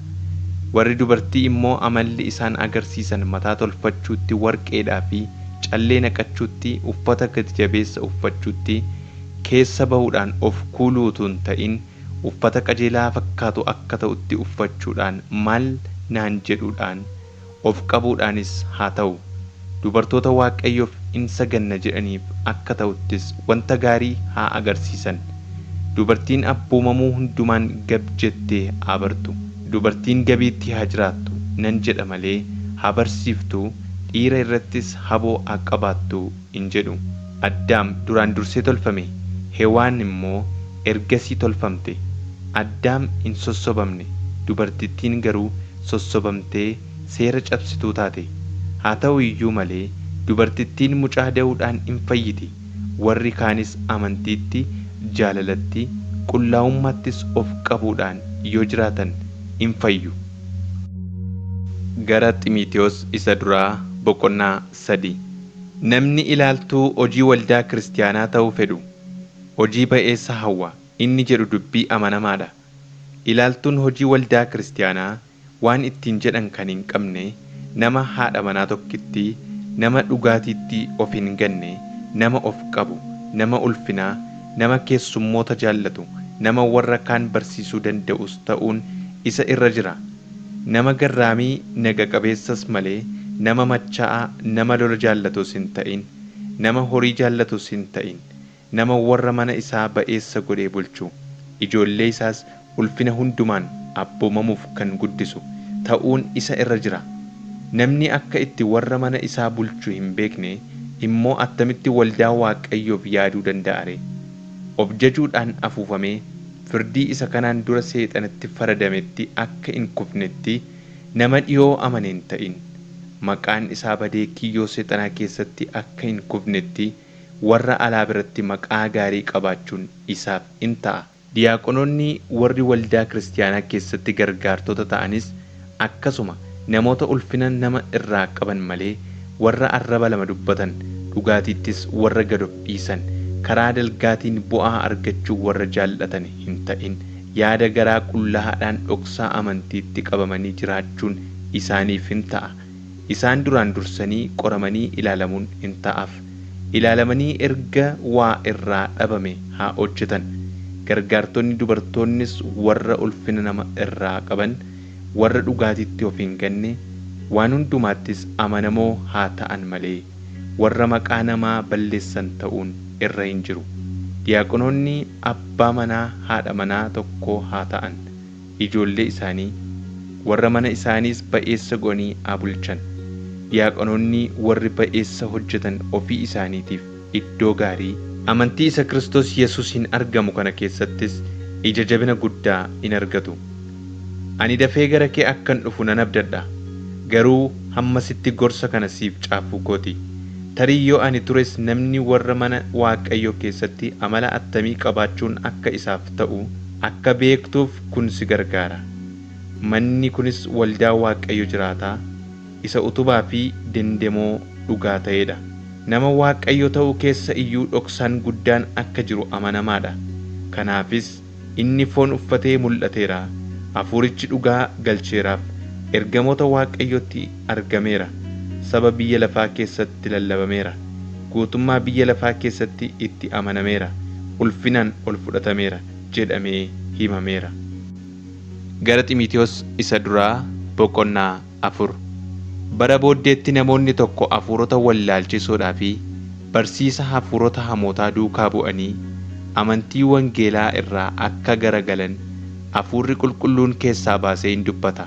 Warri dubartii immoo amalli isaan agarsiisan mataa tolfachuutti, warqeedhaa fi callee naqachuutti, uffata gati-jabeessa uffachuutti, keessa ba'uudhaan of kuuluu utuu hin ta'in, uffata qajeelaa fakkaatu akka ta'utti uffachuudhaan maal naan jedhuudhaan of qabuudhaanis haa ta'u. Dubartoota Waaqayyoof in saganna jedhaniif akka ta'uttis wanta gaarii haa agarsiisan. Dubartiin abboomamuu hundumaan gab jettee haa bartu. Dubartiin gabiitti haa jiraattu nan jedha malee, haa barsiiftuu, dhiira irrattis haboo haa qabaattu hin jedhu. Addaam duraan dursee tolfame, Hewaan immoo ergasii tolfamte. Addaam hin sossobamne, dubartittiin garuu sossobamtee seera cabsituu taate. Haa ta'u iyyuu malee, dubartittiin mucaa da'uudhaan in fayyiti, warri kaanis amantiitti, jaalalatti, qullaa'ummaattis of qabuudhaan yoo jiraatan in fayyu. Gara Ximitewoos isa duraa boqonnaa 3. Namni ilaaltuu hojii waldaa kiristiyaanaa ta'uu fedhu, hojii ba'eessa hawwa inni jedhu dubbii amanamaa dha. Ilaaltuun hojii waldaa kiristiyaanaa waan ittiin jedhan kan hin qabne, nama haadha manaa tokkittii, nama dhugaatiitti of hin ganne, nama of qabu, nama ulfinaa, nama keessummoota jaallatu, nama warra kaan barsiisuu danda'us ta'uun isa irra jira. Nama garraamii naga-qabeessas malee, nama machaa'aa, nama lola jaallatus hin ta'in, nama horii jaallatus hin ta'in. Nama warra mana isaa ba'eessa godhee bulchu, ijoollee isaas ulfina hundumaan abboomamuuf kan guddisu ta'uun isa irra jira. Namni akka itti warra mana isaa bulchu hin beekne immoo attamitti waldaa Waaqayyoof yaaduu danda'a ree? Of jajuudhaan afuufamee, firdii isa kanaan dura Seexanatti faradametti akka hin kufnetti, nama dhihoo amane hin ta'in. Maqaan isaa badee kiyyoo Seexanaa keessatti akka hin kufnetti, warra alaa biratti maqaa gaarii qabaachuun isaaf in ta'a. Diyaaqonoonni warri waldaa kiristiyaanaa keessatti gargaartota ta'anis akkasuma namoota ulfina nama irraa qaban malee, warra arraba lama dubbatan, dhugaatiittis warra gad of dhiisan, karaa dalgaatiin bu'aa argachuu warra jaal'atan hin ta'in. Yaada garaa qullaa'aadhaan dhoksaa amantiitti qabamanii jiraachuun isaaniif in ta'a. Isaan duraan dursanii qoramanii ilaalamuun in ta'aaf. Ilaalamanii erga waa irraa dhabame haa hojjetan. Gargaartonni dubartoonnis warra ulfina nama irraa qaban, warra dhugaatiitti of hin ganne, waan hundumaattis amanamoo haa ta'an malee, warra maqaa namaa balleessan ta'uun irra hin jiru. Diyaaqonoonni abbaa manaa haadha manaa tokkoo haa ta'an, ijoollee isaanii, warra mana isaaniis ba'eessa godhanii haa bulchan. Diyaaqonoonni warri ba'eessa hojjetan ofii isaaniitiif iddoo gaarii, amantii isa Kristos Yesusiin argamu kana keessattis ija jabina guddaa in argatu. Ani dafee gara kee akkan dhufu nan abdadha, garuu hammasitti gorsa kana siif caafuu koo ti. Tarii yoo ani tures namni warra mana Waaqayyoo keessatti amala attamii qabaachuun akka isaaf ta'u akka beektuuf kun si gargaara. Manni kunis waldaa Waaqayyo jiraataa, isa utubaa fi dendemoo dhugaa ta'edha. Nama Waaqayyo ta'uu keessa iyyuu dhoksaan guddaan akka jiru amanamaadha. Kanaafis inni foon uffatee mul'ateera. Hafuurichi dhugaa galcheeraaf. Ergamoota Waaqayyotti argameera. Saba biyya lafaa keessatti lallabameera. Guutummaa biyya lafaa keessatti itti amanameera. Ulfinaan ol fudhatameera jedhamee himameera. Gara Ximitiyoos isa duraa boqonnaa 4. Bara booddeetti namoonni tokko hafuurota wallaalchisuudhaa fi barsiisa hafuurota hamootaa duukaa bu'anii amantii wangeelaa irraa akka garagalan Hafuurri Qulqulluun keessaa baasee in dubbata.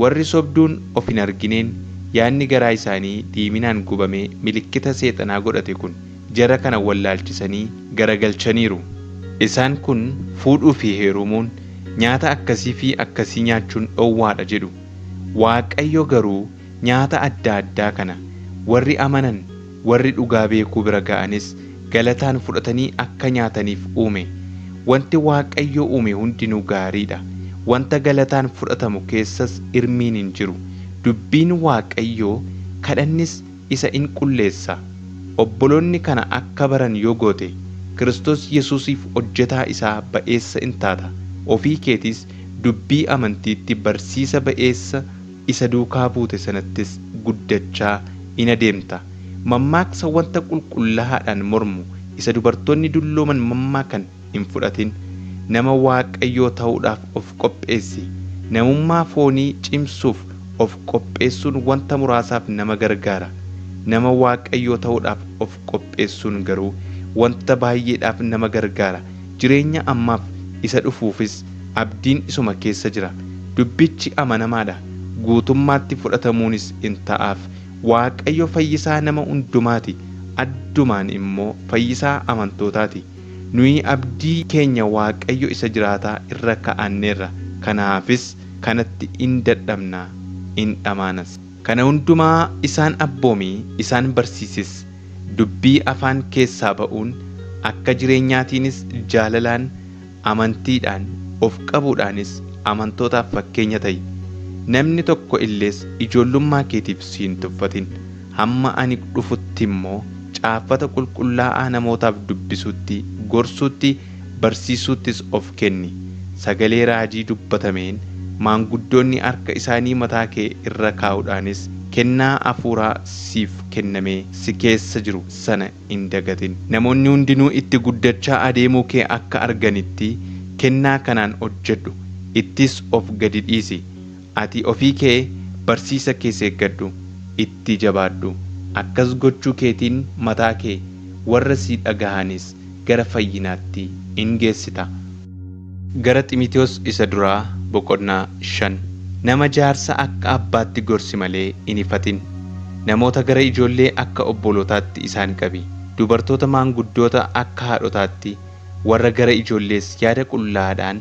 Warri sobduun of hin argineen yaadni garaa isaanii diiminaan gubamee milikkita seexanaa godhate kun jara kana wallaalchisanii garagalchaniiru. Isaan kun fuudhuu fi heerumuun, nyaata akkasii fi akkasii nyaachuun dhowwaadha jedhu. Waaqayyo garuu nyaata adda addaa kana warri amanan, warri dhugaa beekuu bira ga'anis galataan fudhatanii akka nyaataniif uume. Wanti Waaqayyo uume hundinuu gaarii dha, wanta galataan fudhatamu keessas irmiin hin jiru. Dubbiin Waaqayyoo, kadhannis isa in qulleessa. Obboloonni kana akka baran yoo goote, Kiristoos Yesuusiif hojjetaa isaa ba'eessa in taata, ofii keetiis dubbii amantiitti, barsiisa ba'eessa isa duukaa buute sanattis guddachaa in adeemta. Mammaaksa wanta qulqullaa'aadhaan mormu isa dubartoonni dullooman mammaakan hin fudhatin. Nama Waaqayyoo ta'uudhaaf of qopheessi. Namummaa foonii cimsuuf of qopheessuun wanta muraasaaf nama gargaara. Nama Waaqayyoo ta'uudhaaf of qopheessuun garuu wanta baay'eedhaaf nama gargaara. Jireenya ammaaf isa dhufuufis abdiin isuma keessa jira. Dubbichi amanamaadha, guutummaatti fudhatamuunis in ta'aaf. Waaqayyo fayyisaa nama hundumaati, addumaan immoo fayyisaa amantootaati. Nuyi abdii keenya Waaqayyo isa jiraataa irra ka'anneerra, kanaafis kanatti in dadhabna, in dhamaanas. Kana hundumaa isaan abboomi, isaan barsiisis! Dubbii afaan keessaa ba'uun, akka jireenyaatiinis jaalalaan, amantiidhaan, of qabuudhaanis amantootaaf fakkeenya ta'i. Namni tokko illees ijoollummaa keetiif si hin tuffatin, hamma ani dhufutti immoo caaffata qulqullaa'aa namootaaf dubbisuutti, gorsuutti, barsiisuuttis of kenni. Sagalee raajii dubbatameen, maanguddoonni harka isaanii mataa kee irra kaa'uudhaanis kennaa hafuuraa siif kennamee si keessa jiru sana hin dagatin. Namoonni hundinuu itti guddachaa adeemuu kee akka arganitti kennaa kanaan hojjedhu, ittis of gadi dhiisi. Ati ofii kee barsiisa kees eeggadhu, itti jabaadhu! Akkas gochuu keetiin mataa kee, warra si dhaga'anis gara fayyinaatti in geessita. Gara Ximitewoos isa duraa boqonnaa 5. Nama jaarsa akka abbaatti gorsi malee hin ifatin. Namoota gara ijoollee akka obbolootaatti isaan qabi. Dubartoota maanguddoota akka haadhotaatti, warra gara ijoollees yaada qullaa'aadhaan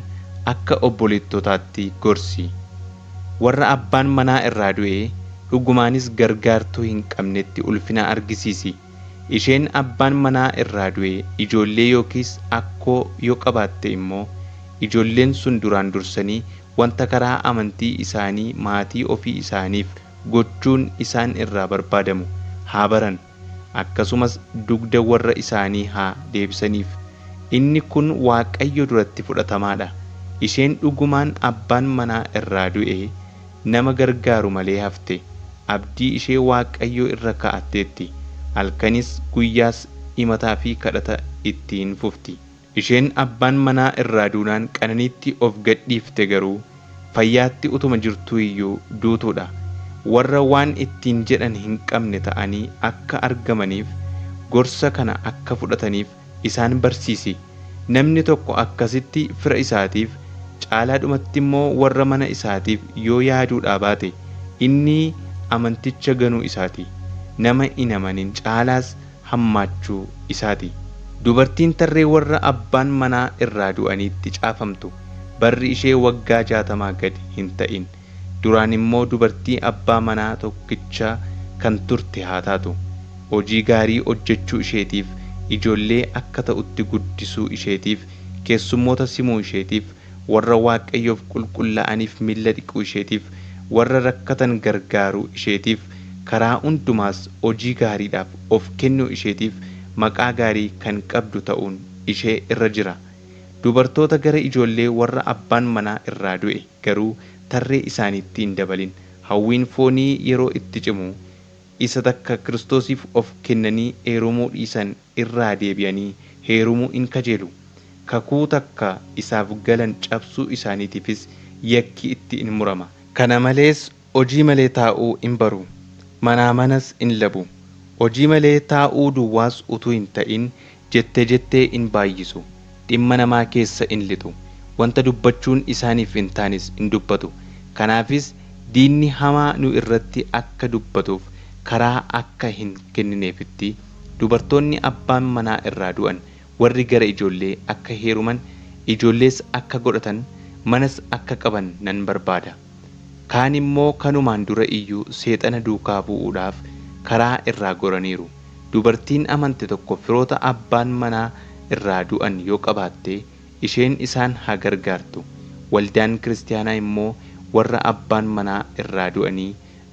akka obboleettotaatti gorsi. Warra abbaan manaa irraa du'e, dhugumaanis gargaartuu hin qabnetti ulfina argisiisi. Isheen abbaan manaa irraa du'e ijoollee yookiis akkoo yoo qabaatte immoo, ijoolleen sun duraan dursanii wanta karaa amantii isaanii maatii ofii isaaniif gochuun isaan irraa barbaadamu haa baran, akkasumas dugda warra isaanii haa deebisaniif. Inni kun Waaqayyo duratti fudhatamaa dha. Isheen dhugumaan abbaan manaa irraa du'e nama gargaaru malee hafte, abdii ishee Waaqayyo irra kaa'atteetti, halkanis guyyaas himataa fi kadhata itti in fufti. Isheen abbaan manaa irraa duunaan qananiitti of gad dhiifte garuu, fayyaatti utuma jirtuu iyyuu duutuu dha. Warra waan ittiin jedhan hin qabne ta'anii akka argamaniif, gorsa kana akka fudhataniif isaan barsiisi. Namni tokko akkasitti fira isaatiif, caalaadhumatti immoo warra mana isaatiif yoo yaaduudhaa baate, inni amanticha ganuu isaa ti, nama hin amanin caalaas hammaachuu isaa ti. Dubartiin tarree warra abbaan manaa irraa du'aniitti caafamtu, barri ishee waggaa jaatamaa gad hin ta'in, duraan immoo dubartii abbaa manaa tokkichaa kan turte haa taatu. Hojii gaarii hojjechuu isheetiif, ijoollee akka ta'utti guddisuu isheetiif, keessummoota simuu isheetiif, warra Waaqayyoof qulqullaa'aniif miilla dhiquu isheetiif, warra rakkatan gargaaruu isheetiif, karaa hundumaas hojii gaariidhaaf of kennuu isheetiif maqaa gaarii kan qabdu ta'uun ishee irra jira. Dubartoota gara ijoollee warra abbaan manaa irraa du'e garuu tarree isaaniitti hin dabalin. Hawwiin foonii yeroo itti cimu isa takka Kiristoosiif of kennanii heerumuu dhiisan irraa deebi'anii heerumuu in kajeelu. Kakuu takka isaaf galan cabsuu isaaniitiifis yakki itti in murama. Kana malees hojii malee taa'uu in baru. Manaa manas in labu. Hojii malee taa'uu duwwaas utuu hin ta'in jettee jettee in baay'isu. Dhimma namaa keessa in lixu. Wanta dubbachuun isaaniif hin taanes in dubbatu. Kanaafis diinni hamaa nu irratti akka dubbatuuf karaa akka hin kennineefitti dubartoonni abbaan manaa irraa du'an warri gara ijoollee akka heeruman, ijoollees akka godhatan, manas akka qaban nan barbaada. Kaan immoo kanumaan dura iyyuu seexana duukaa bu'uudhaaf karaa irraa goraniiru. Dubartiin amante tokko firoota abbaan manaa irraa du'an yoo qabaatte isheen isaan haa gargaartu. Waldaan kiristaanaa immoo warra abbaan manaa irraa du'anii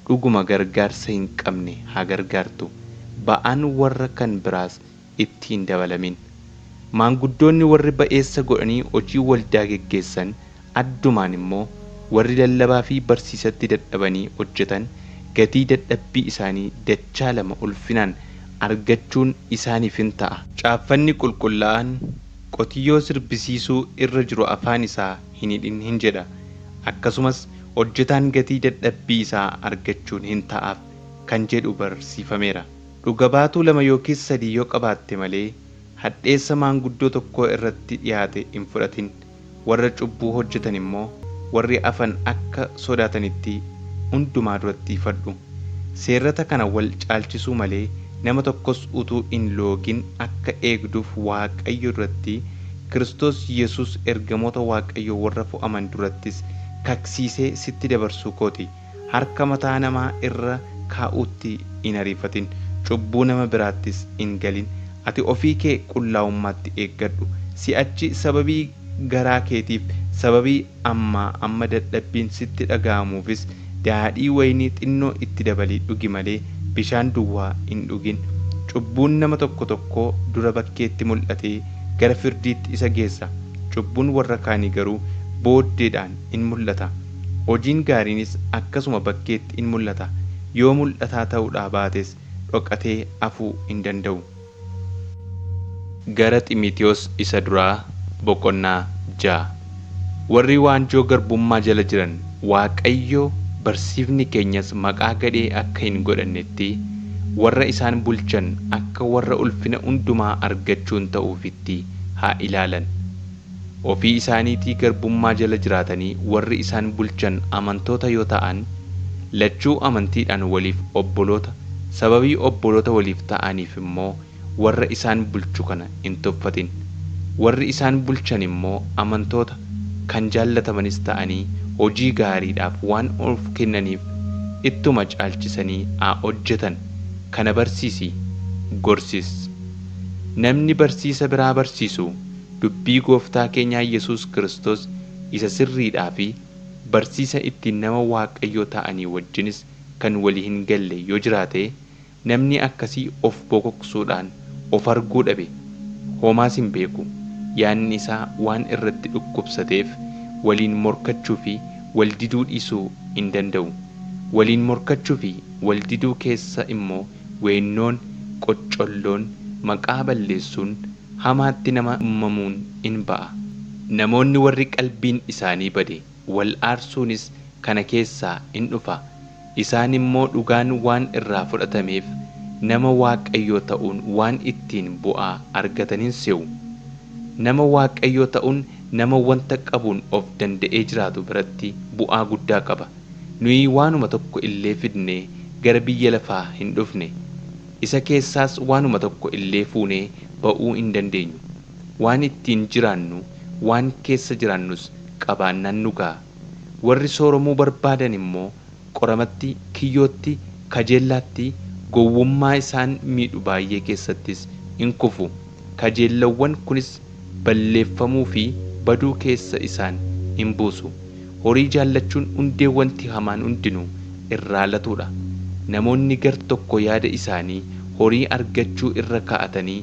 dhuguma gargaarsa hin qabne haa gargaartu. Ba'aan warra kan biraas itti hin dabalamin. Maanguddoonni warri ba'eessa godhanii hojii waldaa geggeessan addumaan immoo warri lallabaa fi barsiisatti dadhabanii hojjetan gatii dadhabbii isaanii dachaa lama ulfinaan argachuun isaaniif in ta'a. Caaffanni qulqullaa'aan qotiyyoo sirbisiisuu irra jiru afaan isaa hin hidhin hin jedha. Akkasumas hojjetaan gatii dadhabbii isaa argachuun hin ta'aaf kan jedhu barsiifameera. Dhuga baatuu lama yookiis sadii yoo qabaatte malee hadheessa maanguddoo tokkoo irratti dhiyaate hin fudhatin. Warra cubbuu hojjetan immoo warri afan akka sodaatanitti hundumaa duratti ifadhu. Seerrata kana wal caalchisuu malee nama tokkos utuu hin loogin akka eegduuf Waaqayyo duratti, Kiristoos Yesuus ergamoota Waaqayyoo warra fo'aman durattis kaksiisee sitti dabarsuu kooti. Harka mataa namaa irra kaa'uutti hin ariifatin, cubbuu nama biraattis hin galin. Ati ofii kee qullaa'ummaatti eeggadhu. Si'achi sababii garaa keetiif, sababii ammaa amma dadhabbiin sitti dhaga'amuufis daadhii waynii xinnoo itti dabalii dhugi malee bishaan duwwaa hin dhugin. Cubbuun nama tokko tokkoo dura bakkeetti mul'atee gara firdiitti isa geessa. Cubbuun warra kaanii garuu booddeedhaan in mul'ata. Hojiin gaariinis akkasuma bakkeetti in mul'ata. Yoo mul'ataa ta'uudhaa baates dhokatee hafuu hin danda'u. Gara Ximitiyoos isa duraa boqonnaa 6. Warri waanjoo garbummaa jala jiran Waaqayyo barsiifni keenyas maqaa gadhee akka hin godhannetti warra isaan bulchan akka warra ulfina hundumaa argachuun ta'uufitti haa ilaalan. Ofii isaaniitii garbummaa jala jiraatanii warri isaan bulchan amantoota yoo ta'an, lachuu amantiidhaan waliif obboloota, sababii obboloota waliif ta'aniif immoo warra isaan bulchu kana hin tuffatin. Warri isaan bulchan immoo amantoota, kan jaallatamanis ta'anii hojii gaariidhaaf waan of kennaniif ittuma caalchisanii haa hojjetan. Kana barsiisi, gorsis. Namni barsiisa biraa barsiisu dubbii gooftaa keenyaa Yesuus Kiristoos isa sirriidhaa fi barsiisa ittiin nama Waaqayyoo ta'anii wajjinis kan walii hin galle yoo jiraate, namni akkasii of bokoksuudhaan of arguu dhabe, homaas hin beeku. Yaadni isaa waan irratti dhukkubsateef waliin morkachuu fi wal diduu dhiisuu hin danda'u. Waliin morkachuu fi wal diduu keessa immoo weennoon, qoccolloon, maqaa balleessuun, hamaatti nama mamuun in ba'a. Namoonni warri qalbiin isaanii bade wal aarsuunis kana keessaa in dhufa. Isaan immoo dhugaan waan irraa fudhatameef nama Waaqayyoo ta'uun waan ittiin bu'aa argatan hin se'u. Nama Waaqayyoo ta'uun nama wanta qabuun of danda'ee jiraatu biratti bu'aa guddaa qaba. Nuyi waanuma tokko illee fidnee gara biyya lafaa hin dhufne. Isa keessaas waanuma tokko illee fuunee ba'uu hin dandeenyu. Waan ittiin jiraannu, waan keessa jiraannus qabaannaan nu ga'a. Warri sooromuu barbaadan immoo qoramatti, kiyyootti, kajeellaatti, gowwummaa isaan miidhu baay'ee keessattis in kufu. Kajeellawwan kunis balleeffamuu fi baduu keessa isaan in buusu. Horii jaallachuun hundee wanti hamaan hundinuu irraa latuudha. Namoonni gar tokko yaada isaanii horii argachuu irra kaa'atanii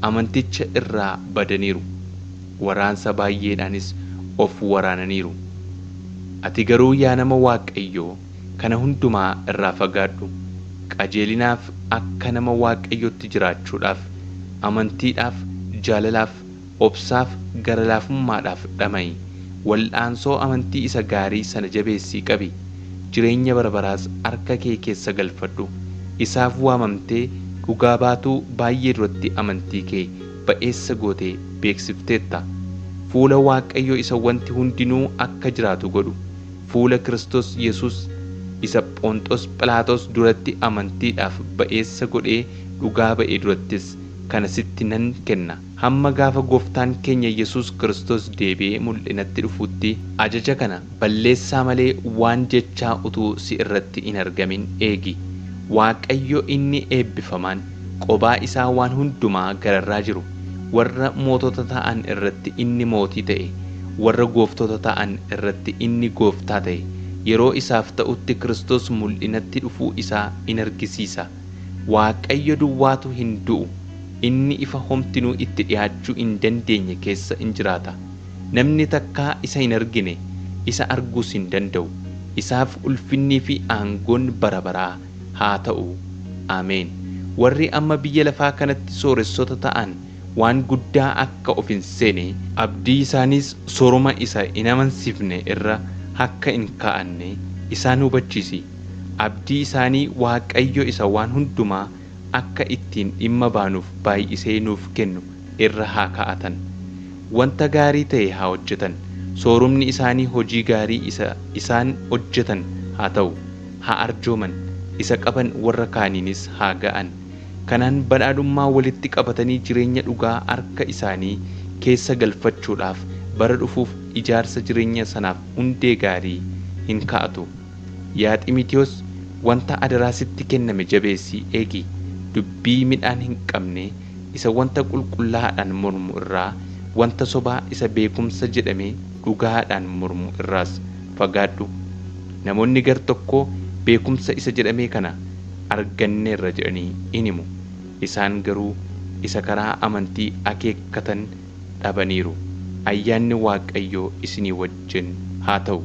amanticha irraa badaniiru. Waraansa baay'eedhaanis of waraananiiru. Ati garuu yaa nama Waaqayyoo kana hundumaa irraa fagaadhu. Qajeelinaaf akka nama Waaqayyootti jiraachuudhaaf, amantiidhaaf, jaalalaaf, obsaaf, gara laafummaadhaaf dhama'i. Wal'aansoo amantii isa gaarii sana jabeessii qabi. Jireenya bara baraas harka kee keessa galfadhu. Isaaf waamamtee dhugaa baatuu baay'ee duratti amantii kee ba'eessa gootee beeksifteetta. Fuula Waaqayyoo isa wanti hundinuu akka jiraatu godhu, fuula Kiristoos Yesuus isa Phonxoos Philaaxoos duratti amantiidhaaf ba'eessa godhee dhugaa ba'e durattis kana sitti nan kenna. Hamma gaafa gooftaan keenya Yesuus Kiristoos deebi'ee mul'inatti dhufutti ajaja kana balleessaa malee waan jechaa utuu si irratti hin argamin eegi. Waaqayyo inni eebbifamaan qobaa isaa waan hundumaa gararraa jiru, warra mootota ta'an irratti inni mootii ta'e, warra gooftota ta'an irratti inni gooftaa ta'e, yeroo isaaf ta'utti Kiristoos mul'inatti dhufuu isaa in argisiisa. Waaqayyo duwwaatu hin du'u. Inni ifa homtinuu itti dhiyaachuu hin dandeenye keessa in jiraata. Namni takkaa isa hin argine, isa arguus hin danda'u. Isaaf ulfinnii fi aangoon bara baraa haa ta'u. Ameen. Warri amma biyya lafaa kanatti sooressota ta'an waan guddaa akka of hin seene, abdii isaaniis sooroma isa hin amansiifne irra akka hin kaa'anne isaan hubachiisi. Abdii isaanii Waaqayyo isa waan hundumaa akka ittiin dhimma baanuuf baay'isee nuuf kennu irra haa kaa'atan. Wanta gaarii ta'e haa hojjetan. Soorumni isaanii hojii gaarii isa isaan hojjetan haa ta'u. Haa arjooman. Isa qaban warra kaaniinis haa ga'an. Kanaan badhaadhummaa walitti qabatanii jireenya dhugaa harka isaanii keessa galfachuudhaaf bara dhufuuf ijaarsa jireenya sanaaf hundee gaarii hin kaa'atu. Yaa Ximitiyoos, wanta adaraa sitti kenname jabeessii eegi. Dubbii midhaan hin qabne isa wanta qulqullaa'aadhaan mormu irraa, wanta sobaa isa beekumsa jedhamee dhugaadhaan mormu irraas fagaadhu. Namoonni gar tokko beekumsa isa jedhamee kana arganneerra jedhanii in himu. Isaan garuu isa karaa amantii akeekkatan dhabaniiru. Ayyaanni Waaqayyoo isinii wajjin haa ta'u.